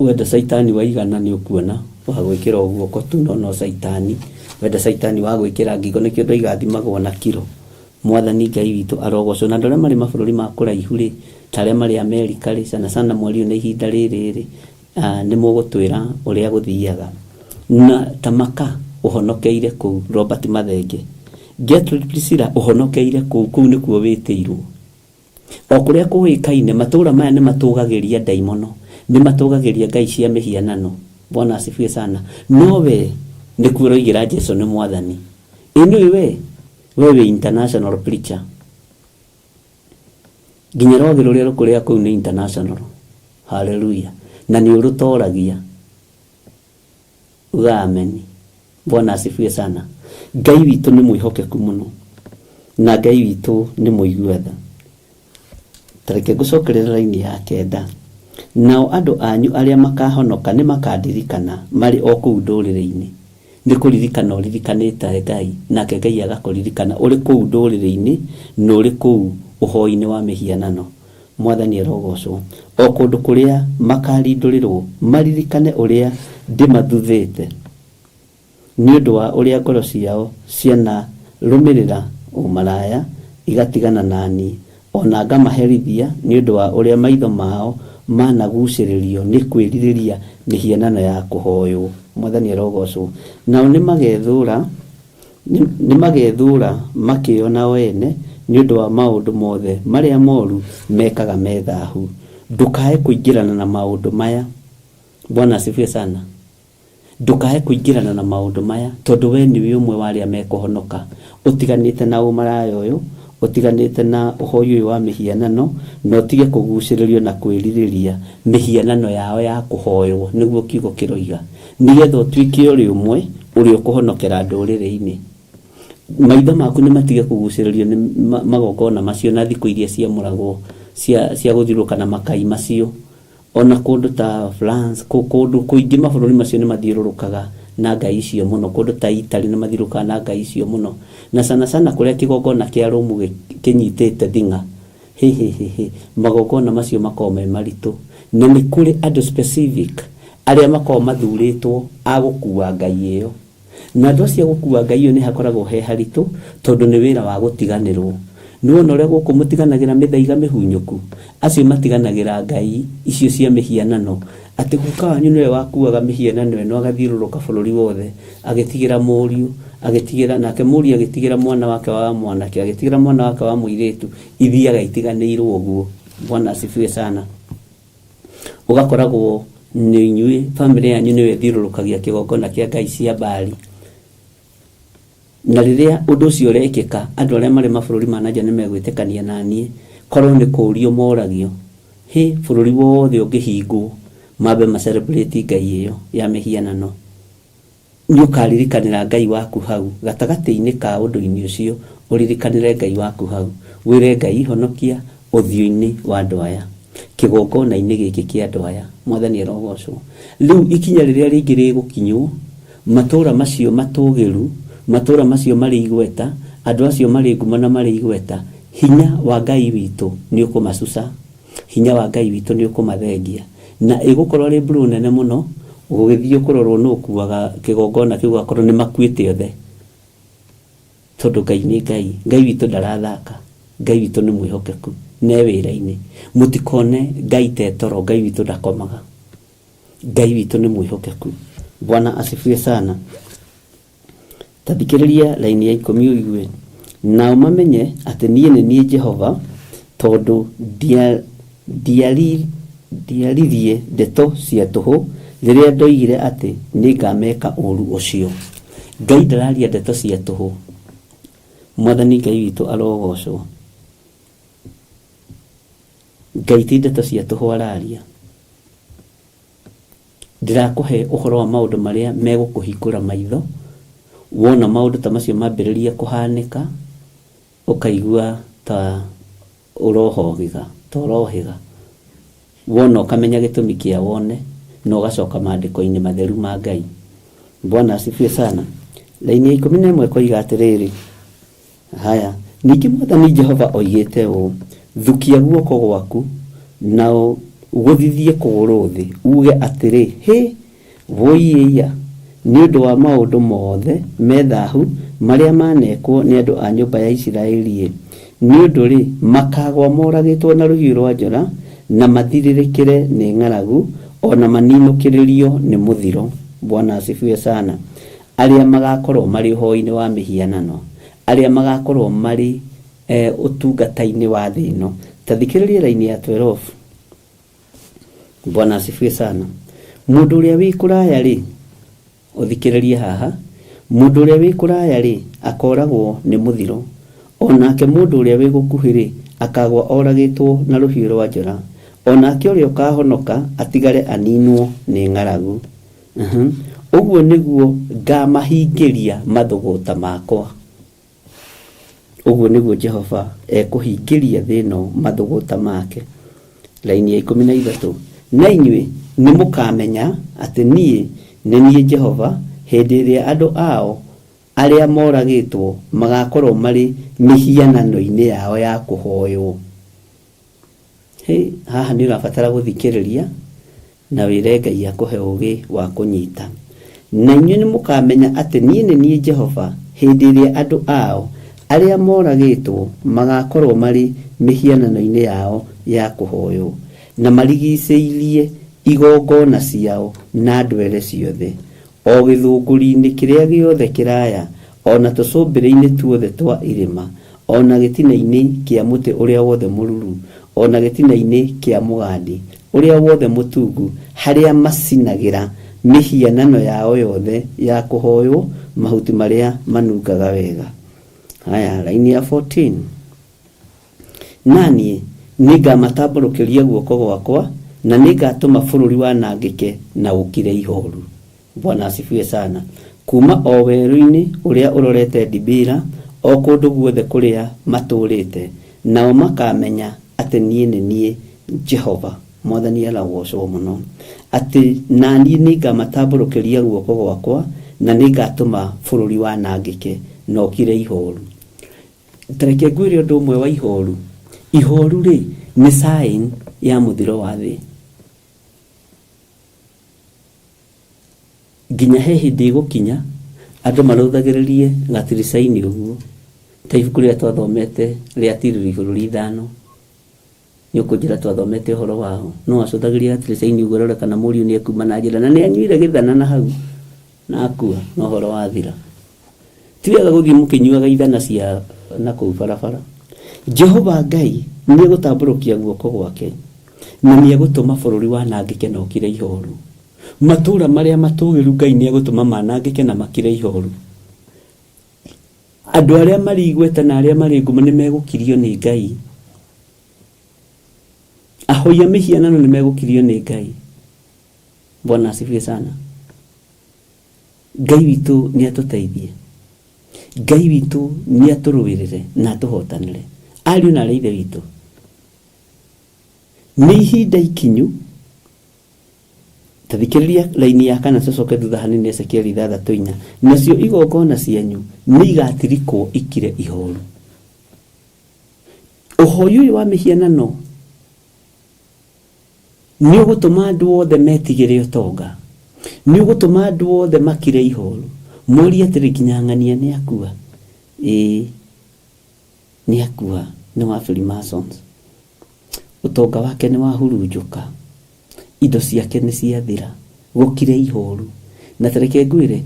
Wenda caitani waigana nĩ ũkuona wa gwĩkĩra o guoko tu no no caitani. Wenda caitani wa gwĩkĩra ngingo nĩkĩo ndoiga athimagwo na kiro. Mwathani Ngai witũ arogocwo. Na andũ arĩa marĩ mabũrũri ma kũraihu rĩ, ta arĩa marĩ Amerika rĩ, sana sana mweri ũyũ na ihinda rĩrĩ rĩ, nĩ mũgũtwĩra ũrĩa gũthiaga. Na ta maka ũhonokeire kũu, Robert Mathenge. Gertrude Priscilla ũhonokeire kũu, kũu nĩkuo wĩtĩirwo. O kũrĩa kũĩkaine, matũũra maya nĩ matũũgagĩria ndaimono, nĩ matũũgagĩria ngai cia mĩhianano. Bwana asifiwe sana. No we nĩkuo ũroigĩra Jesu nĩ Mwathani. Ĩ nĩũĩ we? We wĩ international preacher. Nginya rwagĩ rũrĩa rũkũrĩa kũu nĩ international. Hallelujah. Na nĩ ũrũtoragia. Uga ameni. Bwana asifiwe sana. Ngai witũ nĩ mwĩhokeku mũno na Ngai witũ nĩ mũigua tha. Ta reke ngũcokerere raini ya kenda. Nao andũ anyu arĩa makahonoka nĩ makandirikana marĩ o kũu ndũrĩrĩ-inĩ. Nĩ kũririkana ũririkanĩte Ngai, nake Ngai agakũririkana ũrĩ kũu ndũrĩrĩ-inĩ na ũrĩ kũu ũhoi-inĩ wa mĩhianano. Mwathani arogocwo. O kũndũ kũrĩa makarindũrĩrwo, maririkane ũrĩa ndĩmathuthĩte, nĩ ũndũ wa ũrĩa ngoro ciao cianarũmĩrĩra ũmaraya, igatigana na niĩ, o na ngamaherithia nĩ ũndũ wa ũrĩa maitho mao managucĩrĩrio nĩ kwĩrirĩria mĩhianano ya kũhoywo. Mwathani arogocwo. Nao nĩmagethũũra Nĩmagethũũra makĩĩona o ene nĩ ũndũ wa maũndũ mothe marĩa moru mekaga me thaahu. Ndũkae kũingĩrana na maũndũ maya. Bwana asifiwe sana. Ndũkae kũingĩrana na maũndũ maya tondũ we nĩwe ũmwe wa arĩa mekũhonoka. Ũtiganĩte na ũmaraya ũyũ, ũtiganĩte na ũhoi ũyũ wa mĩhianano, na ũtige kũgucĩrĩrio na kwĩrirĩria mĩhianano yao ya kũhoywo, nĩguo kiugo kĩroiga. Nĩgetha ũtuĩke ũrĩ ũmwe ũrĩa ũkũhonokera ndũrĩrĩ-inĩ. Maitho maku nĩ matige kũgucĩrĩrio nĩ magongona macio na thikũ iria ciamũragwo cia, cia gũthiũrũrũka na makai macio. O na kũndũ ta France, kũndũ kũingĩ mabũrũri macio nĩ mathiũrũrũkaga na ngai icio mũno. Kũndũ ta Italy nĩ mathiũrũrũkaga na ngai icio mũno. Na sana sana kũrĩa kĩgongona kĩa Rome kĩnyitĩte thing'a. Hĩ hĩ hĩ hĩ, magongona macio makoragwo me maritũ. Na nĩ kũrĩ andũ specific arĩa makoragwo mathurĩtwo a gũkua ngai ĩyo. Na andũ acio a gũkua ngai ĩyo nĩ hakoragwo he haritũ tondũ nĩ wĩra wa gũtiganĩrwo. Nĩ wona ũrĩa gũkũ mũtiganagĩra mĩthaiga mĩhunyũku? Acio matiganagĩra ngai icio cia mĩhianano. Atĩ guka wanyu nĩwe wakuaga mĩhianano ĩno agathiũrũrũka bũrũri wothe agĩtigĩra mũriũ, agĩtigĩra, nake mũriũ agĩtigĩra mwana wake wa mwanake, agĩtigĩra mwana wake wa mũirĩtu, ithiaga itiganĩirwo ũguo. Bwana asifiwe sana. Ũgakoragwo nĩ inyuĩ, bamĩrĩ yanyu nĩyo ĩthiũrũrũkagia kĩgongona kĩa ngai cia Baali. Na rĩrĩa ũndũ ũcio ũrekĩka, andũ arĩa marĩ mabũrũri ma na nja nĩ megwĩtĩkania na niĩ, korwo nĩ kũũrio moragio, hĩ, bũrũri wothe ũngĩhingwo, mambe ma celebrate ngai ĩyo ya mĩhianano. Nĩ ũkaririkanĩra Ngai waku hau, gatagatĩ-inĩ ka ũndũ-inĩ ũcio, ũririkanĩre Ngai waku hau, wĩre Ngai, honokia ũthiũ-inĩ wa andũ aya, kĩgongona-inĩ gĩkĩ kĩa andũ aya. Mwathani arogocwo. Rĩu ikinya rĩrĩa rĩngĩ rĩgũkinywo, matũũra macio matũũgĩru, matũũra macio marĩ igweta, andũ acio marĩ ngumo na marĩ igweta, Hinya wa Ngai witũ nĩ ũkũmacuca, hinya wa Ngai witũ nĩ ũkũmathengia, na ĩgũkorwo arĩ mburũ nene mũno, gũgĩthiĩ kũrorwo nũ ũkuaga kĩgongona kĩu gũgakorwo nĩ makuĩte othe. Tondũ Ngai nĩ Ngai, Ngai witũ ndarathaka, Ngai witũ nĩ mwĩhokeku, na e wĩra-inĩ. Mũtikone Ngai ta e toro, Ngai witũ ndakomaga. Ngai witũ nĩ mwĩhokeku. Bwana asifiwe sana. Ta thikĩrĩria raini ya ikũmi ũigue. Nao mamenye atĩ niĩ nĩ niĩ Jehova, tondũ ndiaririe ndeto cia tũhũ rĩrĩa ndoigire atĩ nĩngameka ũũru ũcio. Ngai ndararia ndeto cia tũhũ. Mwathani Ngai witũ arogocwo. Ngai ti ndeto cia tũhũ araria. Ndĩrakũhe ũhoro wa maũndũ marĩa megũkũhingũra maitho, wona maũndũ ta macio mambĩrĩria kũhanĩka, ũkaigua ta ũrohogĩga, ta ũrohĩga. Wona ũkamenya gĩtũmi kĩa wone, na ũgacoka maandĩko-inĩ matheru ma Ngai. Bwana asifiwe sana. Raini ya 11 ĩkoiga atĩrĩrĩ, Haya, ningĩ Mwathani Jehova oigĩte ũũ, Thukia guoko gwaku, na ũgũthithie kũgũrũ thĩ, uuge atĩrĩ, Hĩ! Wũi-ĩiya! Nĩ ũndũ wa maũndũ mothe me thahu marĩa maanekwo nĩ andũ a nyũmba ya Isiraeli-ĩ! Nĩ ũndũ-rĩ, makaagũa moragĩtwo na rũhiũ rũa njora, na mathirĩrĩkĩre nĩ ng'aragu, o na maninũkĩrĩrio nĩ mũthiro. Bwana asifiwe sana. Arĩa magaakorũo marĩ ũhoi-inĩ wa mĩhianano, arĩa magaakorũo marĩ ũtungata-inĩ wa thĩ ĩno. Ta thikĩrĩria raini ya 12. Bwana asifiwe sana. Mũndũ ũrĩa wĩ kũraya-rĩ, ũthikĩrĩrie haha, mũndũ ũrĩa wĩ kũraya-rĩ, akooragwo nĩ mũthiro, o nake mũndũ ũrĩa wĩ gũkuhĩ-rĩ, akagwa oragĩtwo na rũhiũ rwa njora, o nake ũrĩa ũkahonoka atigare aninwo nĩ ng'aragu. Ũguo nĩguo ngamahingĩria mathũgũta makwa. Ũguo nĩguo Jehova ekũhingĩria thĩ ĩno mathũgũta make. Raini ya 13, Na inyuĩ nĩmũkamenya atĩ niĩ nĩ niĩ Jehova, hĩndĩ ĩrĩa andũ ao arĩa moragĩtwo magakorũo marĩ mĩhianano-inĩ yao ya kũhoywo. Hĩ, haha nĩ ũrabatara gũthikĩrĩria na wĩre Ngai akũhe ũũgĩ wa kũnyita. Na inyuĩ nĩmũkamenya atĩ niĩ nĩ niĩ Jehova hĩndĩ ĩrĩa andũ ao arĩa moragĩtwo magakorũo marĩ mĩhianano-inĩ yao ya kũhoywo, na marigicĩirie igongona ciao na ndwere ciothe, o gĩthũngũri-inĩ kĩrĩa gĩothe kĩraya, o na tũcũmbĩrĩ-inĩ tuothe twa irĩma, o na gĩtina-inĩ kĩa mũtĩ ũrĩa wothe mũruru, o na gĩtina-inĩ kĩa mũgandi ũrĩa wothe mũtungu, harĩa macinagĩra mĩhianano yao yothe ya kũhoywo mahuti marĩa manungaga wega. Haya, raini ya 14. Na niĩ nĩngamatambũrũkĩria guoko gwakwa, na nĩngatũma bũrũri wanangĩke na ũkire ihooru. Bwana asifiwe sana. Kuuma o werũ-inĩ ũrĩa ũrorete Dibila, o kũndũ guothe kũrĩa matũũrĩte, nao makaamenya atĩ niĩ nĩ niĩ Jehova. Mwathani arogoocwo mũno. Atĩ na niĩ nĩngamatambũrũkĩria guoko gwakwa, na nĩngatũma bũrũri wanangĩke na ũkire ihooru. Ta reke ngwĩre ũndũ ũmwe wa ihooru. Ihooru-rĩ, nĩ sign ya mũthiro wa thĩ. Nginya he hĩndĩ ĩgũkinya andũ marũthagĩrĩrie gatirica-inĩ ũguo, ta ibuku rĩrĩa twathomete rĩa Tirĩrĩri Bũrũri Ithano, nĩ ũkũnjĩra twathomete ũhoro waho. No acũthagĩria gatirica-inĩ ũguo arore kana mũriũ nĩ ekuma na njĩra, na nĩ anyuire gĩthana na hau na akua na ũhoro wathira. Ti wega gũthiĩ mũkĩnyuaga ithana cia na kũu barabara. Jehova Ngai nĩ egũtambũrũkia guoko gwake na nĩ egũtũma bũrũri wanangĩke na ũkire ihooru. Matũũra marĩa matũũgĩru Ngai nĩ egũtũma manangĩke na makire ihooru. Andũ arĩa marĩ igweta na arĩa marĩ ngumo nĩ megũkirio nĩ Ngai. Ahoi a mĩhianano nĩ megũkirio nĩ Ngai. Bwana asifiwe sana. Ngai witũ nĩ atũteithie. Ngai witũ nĩ atũrũĩrĩre na atũhotanĩre. Ariũ na aarĩ a Ithe witũ, nĩ ihinda ikinyu, ta thikĩrĩria raini ya kana tũcoke thutha hanini Ezekieli 6:4, nacio igongona cianyu nĩ igatirikwo ikire ihooru. Ũhoi ũyũ wa mĩhianano nĩ ũgũtũma andũ othe metigĩre ũtonga, nĩ ũgũtũma andũ othe makire ihoru, morie atĩrĩ, nginya ng'ania nĩ akua? Ĩĩ, nĩ akua, nĩ wa Freemasons. Ũtonga wake nĩ wahurunjũka, indo ciake nĩ ciathira, gũkire ihoru. Na ta reke ngwĩre,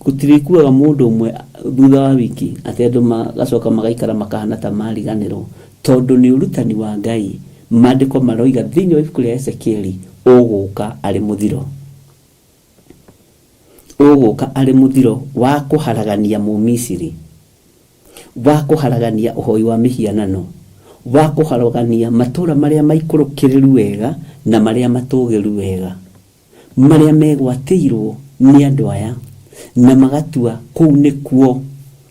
gũtirĩkuaga mũndũ ũmwe thutha wa wiki atĩ andũ magacoka magaikara makahana ta mariganĩrwo, tondũ nĩ ũrutani wa Ngai. Maandĩko maroiga thĩinĩ wa ibuku rĩa Ezekieli, ũgũka arĩ mũthiro. Ũgũka arĩ mũthiro wa kũharagania Mũmisiri, wa kũharagania ũhoi wa mĩhianano, wa kũharagania matũũra marĩa maikũrũkĩrĩru wega na marĩa matũũgĩru wega, marĩa megwatĩirwo nĩ andũ aya, na magatua kũu nĩkuo,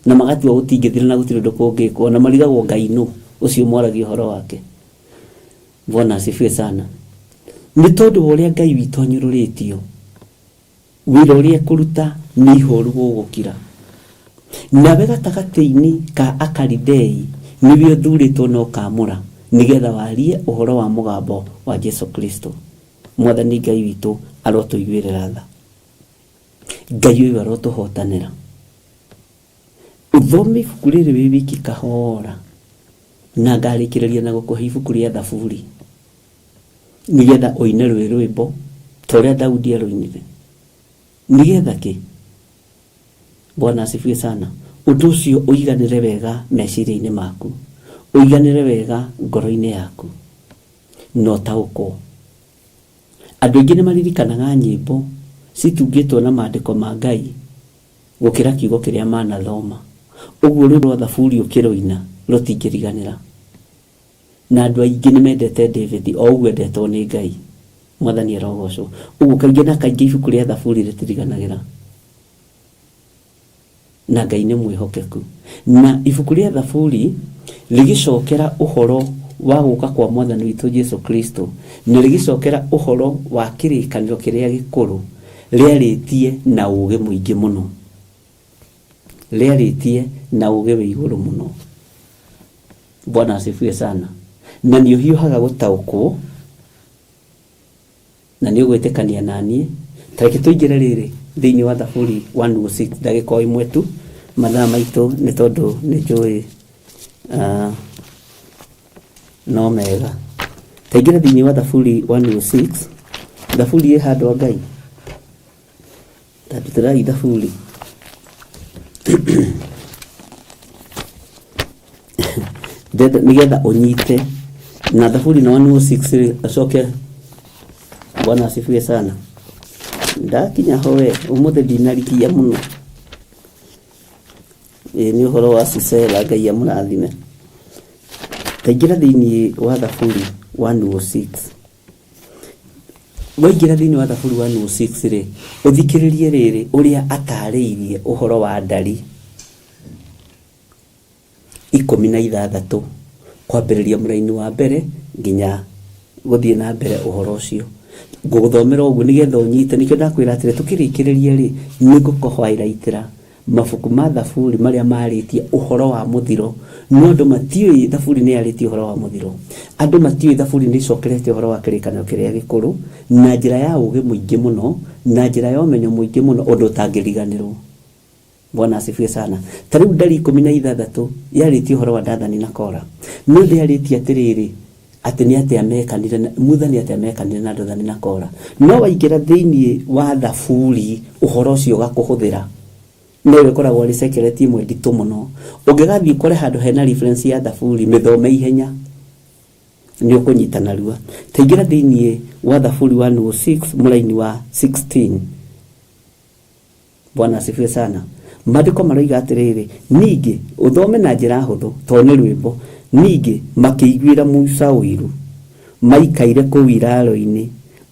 na magatua gũtingĩthira na gũtirĩ ũndũ kũngĩkwo, na marigagwo Ngai nũ ũcio mwaragia ũhoro wake. Bwana asifiwe sana. Nĩ tondũ wa ũrĩa Ngai witũ anyũrũrĩtio, wĩra ũrĩa ekũruta nĩ ihoru gũgũkira. Nawe gatagatĩ-inĩ ka Akalidei nĩwe ũthurĩtwo na ũkaamũra, nĩgetha warie ũhoro wa mũgambo wa Jesu Kristo. Mwathani Ngai witũ arotũiguĩrĩra tha. Ngai ũyũ arotũhotanĩra. Ũthome ibuku rĩrĩ wĩ wiki kahora, na ngarĩkĩrĩria na gũkũhe ibuku rĩa Thaburi, nĩgetha ũine rwĩ rwĩmbo ta ũrĩa Daudi arũinire. Nĩgetha kĩ? Bwana asifiwe sana. Ũndũ ũcio ũiganĩre wega meciria-inĩ maku, ũiganĩre wega ngoro-inĩ yaku, na ũtaũkwo. Andũ aingĩ nĩ maririkanaga nyĩmbo citungĩtwo na maandĩko ma Ngai gũkĩra kiugo kĩrĩa manathoma. Ũguo rwĩmbo rwa Thaburi ũkĩrũina rũtingĩriganĩra. Na andũ aingĩ nĩ mendete David o ũguo endetwo nĩ Ngai. Mwathani arogocwo. Ũguo kaingĩ na kaingĩ ibuku rĩa Thaburi rĩtiriganagĩra. Na Ngai nĩ mwĩhokeku. Na ibuku rĩa Thaburi rĩgĩcokera ũhoro wa gũka kwa Mwathani witũ Jesu Kristo, na rĩgĩcokera ũhoro wa kĩrĩkanĩro kĩrĩa gĩkũrũ, rĩarĩtie na ũũgĩ mũingĩ mũno. Rĩarĩtie na ũũgĩ wĩ igũrũ mũno. Bwana asifiwe sana. Na nĩ ũhiũhaga gũtaũkwo, na nĩ ũgwĩtĩkania na niĩ. Ta reke tũingĩre rĩrĩ thĩinĩ wa Thaburi 106 ndagĩka o ĩmwe tu, mathaa maitũ nĩ tondũ nĩ njũĩ ah, no mega. Taingĩra thĩinĩ wa Thaburi 106, Thaburi ĩ handũ a Ngai. Ta ndutĩrai Thaburi. Ndĩrenda nĩgetha ũnyite na Thaburi na 106 rĩ, ũcoke Bwana asifiwe sana. Ndakinya ho we ũmũthĩ ndinarikia mũno. Ĩĩ nĩ ũhoro wa Sisera Ngai amũrathime. Taingĩra thĩinĩ wa Thaburi 106. Waingĩra thĩinĩ wa Thaburi 106 rĩ, ũthikĩrĩrie rĩrĩ ũrĩa atarĩirie ũhoro wa ndari 16 kwambĩrĩria mũraini wa mbere nginya gũthiĩ na mbere ũhoro ũcio. Ngũgũthomera ũguo nĩgetha ũnyite, nĩkĩo ndakwĩra atĩrĩ tũkĩrĩkĩrĩria rĩ, nĩ ngũkũ highlight-ĩra mabuku ma Thaburi marĩa marĩtie ũhoro wa mũthiro, no andũ matiũĩ Thaburi nĩ yarĩtie ũhoro wa mũthiro. Andũ matiũĩ Thaburi nĩ ĩcokerete ũhoro wa kĩrĩkanĩro kĩrĩa gĩkũrũ na njĩra ya ũũgĩ mũingĩ mũno, na njĩra ya ũmenyo mũingĩ mũno ũndũ ũtangĩriganĩrwo. Bwana asifiwe sana. Ta rĩu ndari 16 yarĩtie ũhoro wa Dathani na Kora, no ndĩarĩtie atĩrĩrĩ atĩ nĩ atĩa mekanire na Mutha nĩ atĩa mekanire na Dothani na Kora. No waingĩra thĩinĩ wa Thaburi ũhoro ũcio ũgakũhũthĩra. No ĩyo ĩkoragwo ĩrĩ secret ĩmwe nditũ mũno. Ũngĩgathiĩ ũkore handũ hena reference ya Thaburi mĩthome ihenya nĩ ũkũnyita narua. Ta ingĩra thĩinĩ wa Thaburi 106 mũraini wa 16. Bwana asifiwe sana. Maandĩko maroiga atĩrĩrĩ, ningĩ ũthome na njĩra hũthũ tondũ nĩ rwĩmbo. Ningĩ makĩiguĩra Musa ũiru maikaire kũu iraro-inĩ,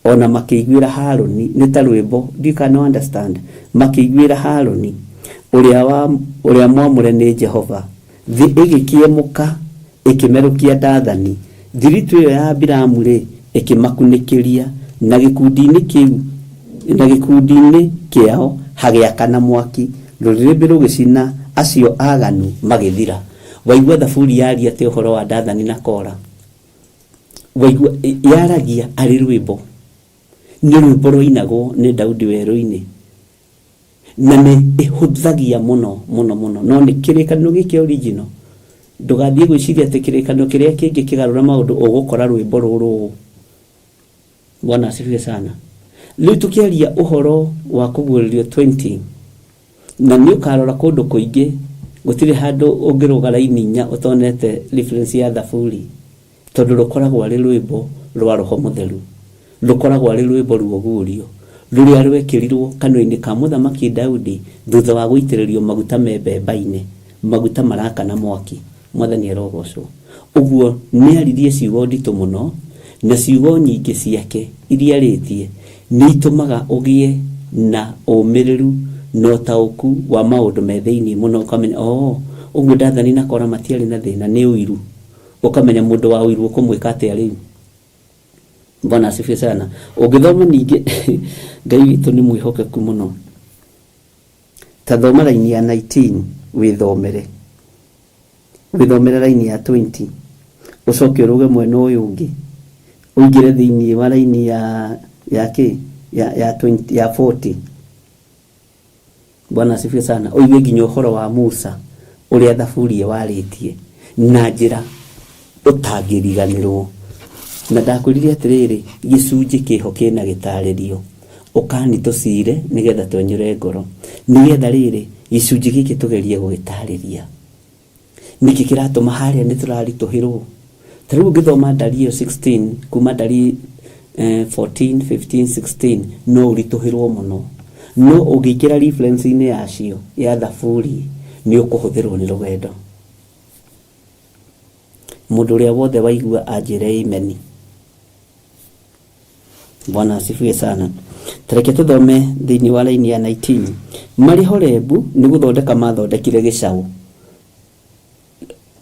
o na makĩiguĩra Harũni, nĩ ta rwĩmbo, ndiũĩ kana nĩ understand, makĩiguĩra Harũni ũrĩa wa ũrĩa mwamũre nĩ Jehova. Thĩ ĩgĩkĩemũka, ĩkĩmerũkia Dathani, thiritũ ĩyo ya Abiramu-rĩ, ĩkĩmakunĩkĩria, na gĩkundi-inĩ kĩu, na gĩkundi-inĩ kĩao hagĩakana mwaki, rũrĩrĩmbĩ rũgĩcina acio aaganu magĩthira. Waigua thaburi yaria atĩa ũhoro wa Dathani na Kora? Waigua yaragia arĩ rwĩmbo, nĩ rwĩmbo rwainagwo nĩ Daudi werũ-inĩ, na nĩ ĩhũthagia mũno mũno mũno. No nĩ kĩrĩkanĩro gĩkĩ original, ndũgathiĩ gwĩciria atĩ kĩrĩkanĩro kĩrĩa kĩngĩ kĩgarũra maũndũ ũgũkora rwĩmbo rũrũ ũũ. Bwana asifiwe sana. Rĩu tũkĩaria ũhoro wa kũguũrĩrio 20, na nĩ ũkarora kũndũ kũingĩ, gũtirĩ handũ ũngĩrũga raini inya ũtonete reference ya thaburi, tondũ rũkoragwo arĩ rwĩmbo rwa Roho Mũtheru, rũkoragwo arĩ rwĩmbo rwa ũguũrio rũrĩa rwekĩrirwo kanua-inĩ ka Mũthamaki Daudi thutha wa gũitĩrĩrio maguta me mbemba-inĩ, maguta marakana mwaki. Mwathani arogocwo. Ũguo nĩ aririe ciugo nditũ mũno, na ciugo nyingĩ ciake iria arĩtie nĩ itũmaga ũgĩe na ũmĩrĩru na ũtaũku wa maũndũ me thĩinĩ mũno, ũkamenya oh, ũguo Dathani na Kora matiarĩ na thĩna, nĩ ũiru. Ũkamenya mũndũ wa ũiru ũkũmwĩka atĩa rĩu. Bwana asifiwe sana. Ũngĩthoma ningĩ, Ngai witũ nĩ mwĩhokeku mũno. Ta thoma raini ya 19 wĩthomere. Wĩthomere raini ya 20 ũcoke ũrũge mwena ũyũ ũngĩ ũingĩre thĩinĩ wa raini ya ya kĩ ya ya 20 ya 40. Bwana asifiwe sana. Ũigue nginya ũhoro wa Musa ũrĩa thaburi warĩtie na njĩra ũtangĩriganĩrwo. Na ndakwĩrire atĩrĩrĩ, gĩcunjĩ kĩho kĩna gĩtarĩrio, ũkani tũcire nĩgetha twenyũre ngoro, nĩgetha rĩrĩ gĩcunjĩ gĩkĩ tũgerie gũgĩtarĩria nĩkĩ kĩratũma harĩa nĩ tũraritũhĩrwo. Ta rĩu ũngĩthoma ndari ĩyo 16 kuma ndari 14 15 16 no ũritũhĩrwo mũno, no ũngĩingĩra reference-inĩ yacio ya thaburi nĩ ũkũhũthĩrwo nĩ rũgendo. Mũndũ ũrĩa wothe waigua anjĩre amen. Bwana asifiwe sana. Tareke tũthome thĩinĩ wa raini ya 19. Marĩ Horebu nĩ gũthondeka mathondekire gĩcaũ.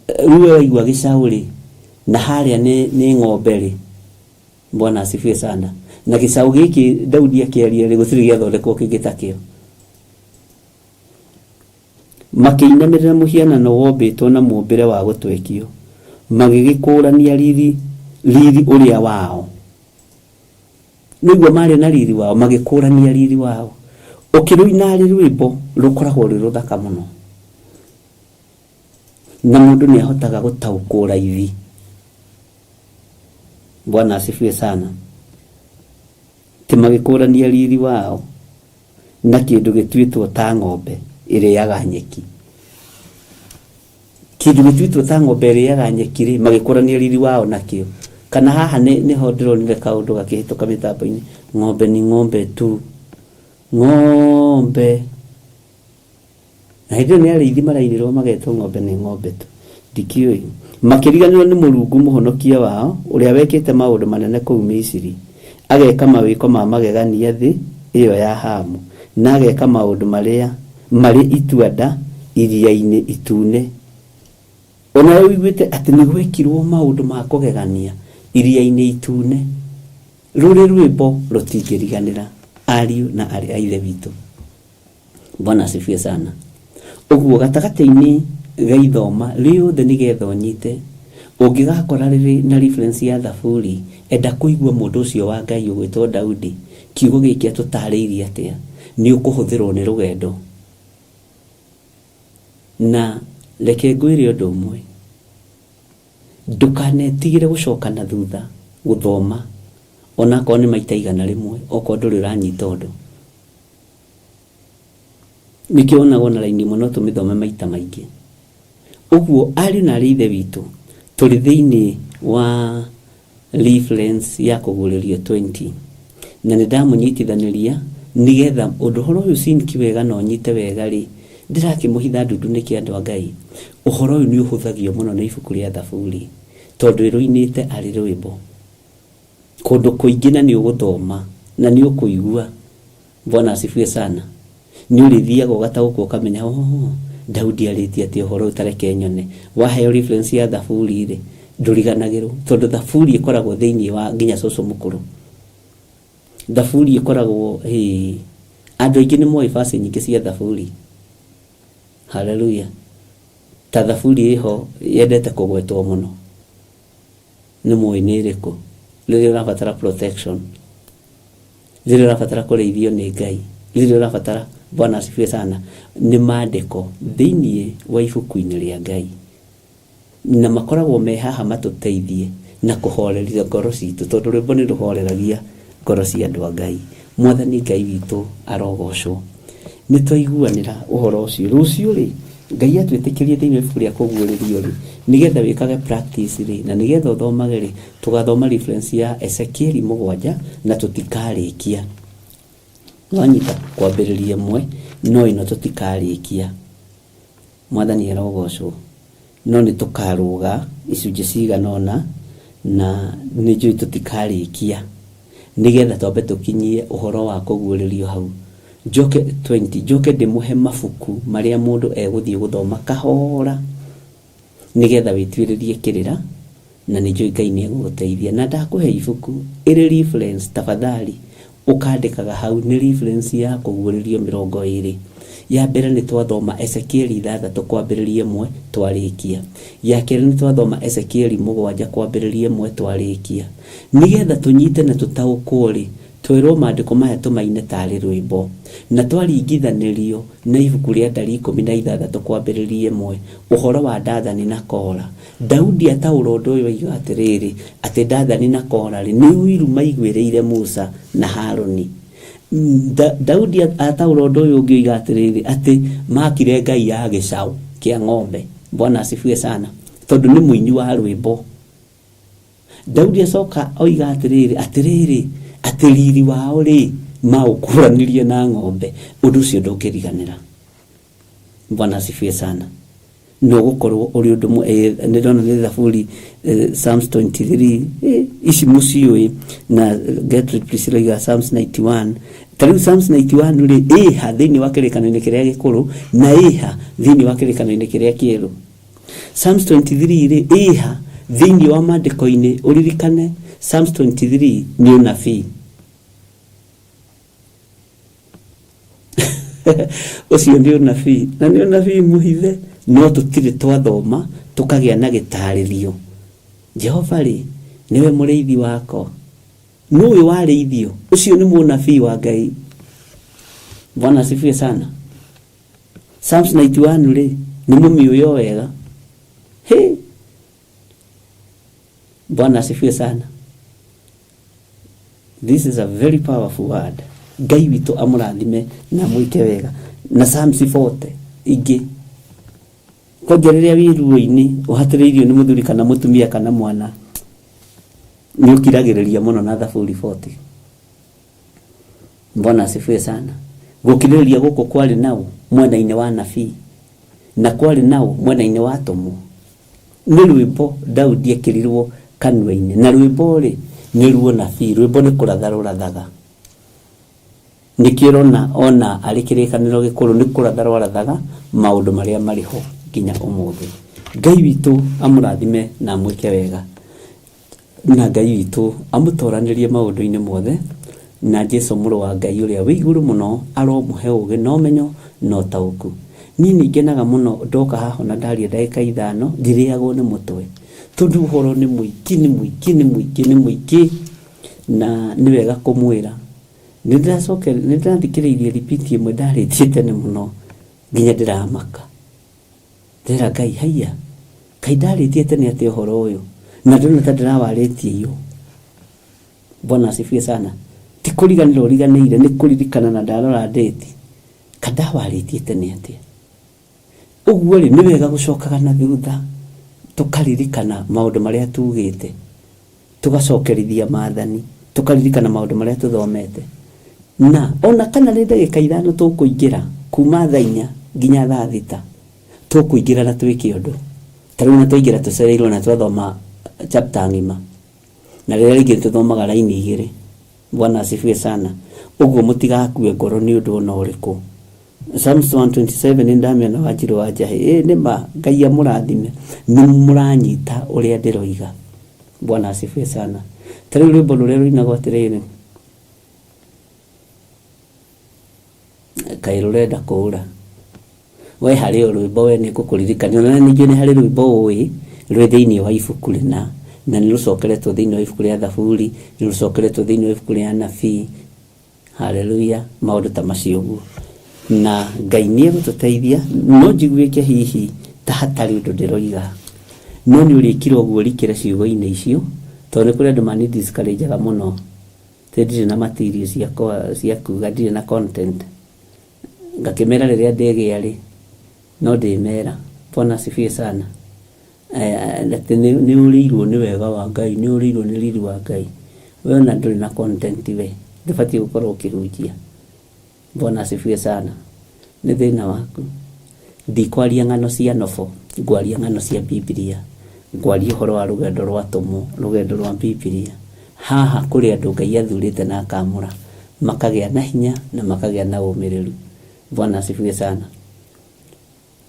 Rĩu we waigua gĩcaũ rĩ, na harĩa nĩ ng'ombe rĩ. Bwana asifiwe sana. Na gĩcaũ gĩkĩ Daudi akĩaria rĩ, gũtirĩ gĩathondekwo kĩngĩ ta kĩo. Makĩinamĩrĩra mũhianano wombĩtwo na mũũmbĩre wa gũtwekio, magĩgĩkũũrania riri riri ũrĩa wao. Nĩguo marĩ na riri wao, magĩkũũrania riri wao. Ũkĩrũina arĩ rwĩmbo rũkoragwo rwĩ rũthaka mũno, na mũndũ nĩ ahotaga gũtaũkwo raithi. Bwana asifiwe sana. Ti magĩkũũrania riri wao na kĩndũ gĩtuĩtwo ta ng'ombe ĩrĩaga nyeki. Kĩndũ gĩtuĩtwo ta ng'ombe ĩrĩaga nyeki rĩ, magĩkũrania riri wao nakĩo. Kana haha nĩho ndĩronire kaũndũ gakĩhĩtũka mĩtambo-inĩ, ng'ombe ni ng'ombe tu, ng'ombe. Na hĩndĩ ĩyo nĩ arĩithi marainĩrwo magetwo ng'ombe nĩ ng'ombe tu, ndikĩũĩ. Makĩriganĩrwo nĩ Mũrungu mũhonokia wao, ũrĩa wekĩte maũndũ manene kũu Misiri, ageka mawĩko ma magegania thĩ ĩyo ya Hamu, na ageka maũndũ marĩa marĩ itua-nda Iria-inĩ Itune. O nawe ũiguĩte atĩ nĩ gwekirwo maũndũ ma kũgegania Iria-inĩ Itune. Rũrĩ rwĩmbo rũtingĩriganĩra, ariũ na aarĩ a Ithe witũ. Bwana asifiwe sana. Ũguo gatagatĩ-inĩ ga ithoma rĩothe nĩgetha ũnyite, ũngĩgakora rĩrĩ na reference ya thaburi, enda kũigua mũndũ ũcio wa Ngai ũgwĩtwo Daudi, kiugo gĩkĩ atũtarĩirie atĩa, nĩ ũkũhũthĩrwo nĩ rũgendo. Na reke ngwĩre ũndũ ũmwe, ndũkanetigĩre gũcoka na thutha gũthoma, onakorwo nĩ maita 100, okorwo ndũrĩ ũranyita ũndũ. Nĩkĩo wonaga ona raini ĩmwe no tũmĩthome maita maingĩ. Ũguo ariũ na arĩ ithe witũ, tũrĩ thĩinĩ wa reference ya kũguũrĩrio 20, na nĩ ndamũnyitithanĩria nĩgetha ũndũ ũhoro ũyũ sinki wega na ũnyite wega rĩ, ndĩrakĩmũhitha ndundu nĩkĩ andũ a Ngai. Ũhoro ũyũ nĩ ũhũthagio mũno nĩ ibuku rĩa Thaburi, tondũ ĩrũinĩte arĩ rwĩmbo kũndũ kũingĩ, na nĩ ũgũthoma na nĩ ũkũigua. Bwana asifiwe sana. Nĩ ũrĩthiaga ũgataũkwo ũkamenya, oh, Daudi arĩtie atĩ ũhoro ũyũ, tareke nyone. Waheo reference ya Thaburi rĩ, ndũriganagĩrwo, tondũ Thaburi ĩkoragwo thĩinĩ wa nginya cũcũ mũkũrũ. Thaburi ĩkoragwo hĩ, andũ aingĩ nĩ moĩ verse nyingĩ cia Thaburi. Haleluya. Ta thaburi ĩho yendete kũgwetwo mũno, nĩ mũĩ nĩ ĩrĩkũ? Rĩrĩa ũrabatara protection, rĩrĩa ũrabatara kũrĩithio nĩ Ngai, rĩrĩa ũrabatara Bwana asifiwe sana, nĩ maandĩko thĩinĩ wa ibuku-inĩ rĩa Ngai. Na makoragwo me haha matũteithie na kũhoreria ngoro citũ, tondũ rwĩmbo nĩ rũhoreragia ngoro cia andũ a Ngai. Mwathani Ngai witũ arogocwo. Nĩ twaiguanĩra ũhoro ũcio. Rũciũ rĩ, Ngai atwĩtĩkĩrie thĩinĩ wa ibuku rĩa kũguũrĩrio rĩ, nĩgetha wĩkage practice rĩ, na nĩgetha ũthomage rĩ, tũgathoma reference ya Ezekieli mũgwanja na tũtikarĩkia. Nĩwanyita? Kwambĩrĩria ĩmwe, no ĩno tũtikarĩkia. Mwathani arogocwo. No nĩ tũkarũga icunjĩ cigana ũna, na nĩ njũĩ tũtikarĩkia, nĩgetha twambe tũkinyie ũhoro wa kũguũrĩrio hau. Njoke 20, njoke ndĩmũhe mabuku marĩa mũndũ egũthiĩ gũthoma kahora, nĩgetha wĩtuĩrĩrie kĩrĩra, na nĩ njũĩ Ngai nĩ egũgũteithia. Na ndakũhe ibuku ĩrĩ reference, tafadhali ũkandĩkaga hau nĩ reference ya kũguũrĩrio 20. Ya mbere nĩ twathoma Ezekieli 6 kwambĩrĩria 1 twarĩkia. Ya kerĩ nĩ twathoma Ezekieli 7 kwambĩrĩria 1 twarĩkia. Nĩgetha tũnyite na tũtaũkwo rĩ, twerwo maandĩko maya tũmaine tarĩ rwĩmbo. Na twaringithanĩrio na ibuku rĩa Ndari 16 kwambĩrĩria 1, ũhoro wa Dathani na Kora. Daudi ataũra ũndũ ũyũ oiga atĩrĩrĩ, atĩ Dathani na Kora-rĩ, nĩ ũiru maiguĩrĩire Musa na Haruni. Daudi ataũra ũndũ ũyũ ũngĩ oiga atĩrĩrĩ, atĩ maakire ngai ya gĩcaũ kĩa ng'ombe. Bwana asifiwe sana. Tondũ nĩ mũini wa rwĩmbo. Daudi acoka oiga atĩrĩrĩ, atĩrĩrĩ, atĩ riri wao-rĩ, maũkũranirie na ng'ombe. Ũndũ ũcio ndũngĩriganĩra. Bwana asifiwe sana. No gũkorwo ũrĩ ũndũ nĩ ndona nĩ Thaburi, Psalms 23, ici mũciũĩ, na Gertrude Priscilla oiga Psalms 91. Ta rĩu Psalms 91 rĩ, ĩha thĩinĩ wa kĩrĩkanĩro-inĩ kĩrĩa gĩkũrũ na ĩha thĩinĩ wa kĩrĩkanĩro-inĩ kĩrĩa kĩerũ. Psalms 23 rĩ, ĩha thĩinĩ wa maandĩko-inĩ, ũririkane Psalms 23 nĩ ũnabii. Ũcio nĩ ũnabii, na nĩ ũnabii mũhithe, no tũtirĩ twathoma tũkagĩa na gĩtarĩrio. Jehova rĩ, nĩwe mũrĩithi wakwa. Nũ ũyũ warĩithio? Ũcio nĩ mũnabii wa Ngai. Bwana asifiwe sana. Psalms 91 rĩ, nĩ mũmĩũĩ o wega. Hĩ! Bwana asifiwe sana. This is a very powerful word. Ngai witũ amũrathime na amwĩke wega. Na Psalms 40 ingĩ. Kwanja rĩrĩa wĩ ruo-inĩ ũhatĩrĩirio nĩ mũthuri kana mũtumia kana mwana, nĩ ũkiragĩrĩria mũno na Thaburi 40. Bwana asifiwe sana. Gũkirĩrĩria gũkũ kwarĩ nao mwena-inĩ wa nabii na kwarĩ nao mwena-inĩ wa atũmwo. Nĩ rwĩmbo Daudi ekĩrirwo kanua-inĩ, na rwĩmbo rĩ, nĩ ruonabii, rwĩmbo nĩ kũratha rũrathaga. Nĩkĩo ũrona ona arĩ kĩrĩkanĩro gĩkũrũ nĩ kũratha rwarathaga maũndũ marĩa marĩ ho nginya ũmũthĩ. Ngai witũ amũrathime na amwĩke wega. Na Ngai witũ amũtoranĩrie maũndũ-inĩ mothe, na Jesu Mũrũ wa Ngai ũrĩa wĩ igũrũ mũno aromũhe ũũgĩ na ũmenyo na ũtaũku. Niĩ nĩ ngenaga mũno ndoka haha ona ndaria ndagĩka ithano ndirĩagwo nĩ mũtwe, tondũ ũhoro nĩ mũingĩ, nĩ mũingĩ, nĩ mũingĩ, nĩ mũingĩ, na nĩ wega kũmwĩra. Nĩ ndĩrathikĩrĩirie repeat ĩmwe ndarĩtie tene mũno nginya ndĩramaka. Ndĩrera Ngai, haiya, kaĩ ndarĩtie tene atĩa ũhoro ũyũ, na ndĩrona ta ndĩrawarĩtie iyo. Bwana asifiwe sana. Ti kũriganĩra ũriganĩire, nĩ kũririkana na ndarora ndĩti. Ka ndawarĩtie tene atĩa? Ũguo rĩ, nĩ wega gũcokaga na thutha, tũkaririkana maũndũ marĩa tugĩte, tũgacokerithia maathani, tũkaririkana maũndũ marĩa tũthomete. Na ona kana nĩ ndagĩka ithano tũkũingĩra, kuma thaa inya nginya thaa thita, tũkũingĩra na twĩke ũndũ. Ta rĩu ona twaingĩra tũcereirwo na twathoma chapter ng'ima, na rĩrĩa rĩngĩ tũthomaga raini igĩrĩ. Bwana asifiwe sana. Ũguo mũtigakue ngoro nĩ ũndũ ona ũrĩkũ. Psalms 127 nĩ ndamĩona Wanjirũ wa Njahĩ. Ĩ nĩ ma, Ngai amũrathime. Nĩ mũranyita ũrĩa ndĩroiga. Bwana asifiwe sana. Ta rĩu rwĩmbo rũrĩa rũinagwo atĩrĩrĩ, kaĩ rũrenda kũũra. We harĩ o rwĩmbo we nĩ ngũkũririkania, ona ningĩ nĩ harĩ rwĩmbo ũĩ rwĩ thĩinĩ wa ibuku rĩna, na nĩ rũcokeretwo thĩinĩ wa ibuku rĩa Thaburi, nĩ rũcokeretwo thĩinĩ wa ibuku rĩa anabii. Haleluya, maũndũ ta macio ũguo. Na Ngai nĩ egũtũteithia, no njiguĩke hihi ta hatarĩ ũndũ ndĩroiga, no nĩ ũrĩkira ũguo ũrikĩre ciugo-inĩ icio, tondũ nĩ kũrĩ andũ mani discourage-aga mũno, atĩ ndirĩ na material cia kuga, ndirĩ na content. Ngakĩmera rĩrĩa ndĩgĩa rĩ, no ndĩmera. Bwana asifiwe sana. Atĩ nĩ ũrĩirwo nĩ wega wa Ngai, nĩ ũrĩirwo nĩ riri wa Ngai. We ona ndũrĩ na content we, ndũbatiĩ gũkorwo ũkĩhunjia. Bwana asifiwe sana. Nĩ thĩna waku. Ndikwaria ng'ano cia nobo, ngwaria ng'ano cia Bibilia. Ngwaria ũhoro wa rũgendo rwa atũmwo, rũgendo rwa Bibilia. Haha kũrĩ andũ Ngai athurĩte na akamũra, makagĩa na hinya na makagĩa na ũmĩrĩru. Bwana asifiwe sana.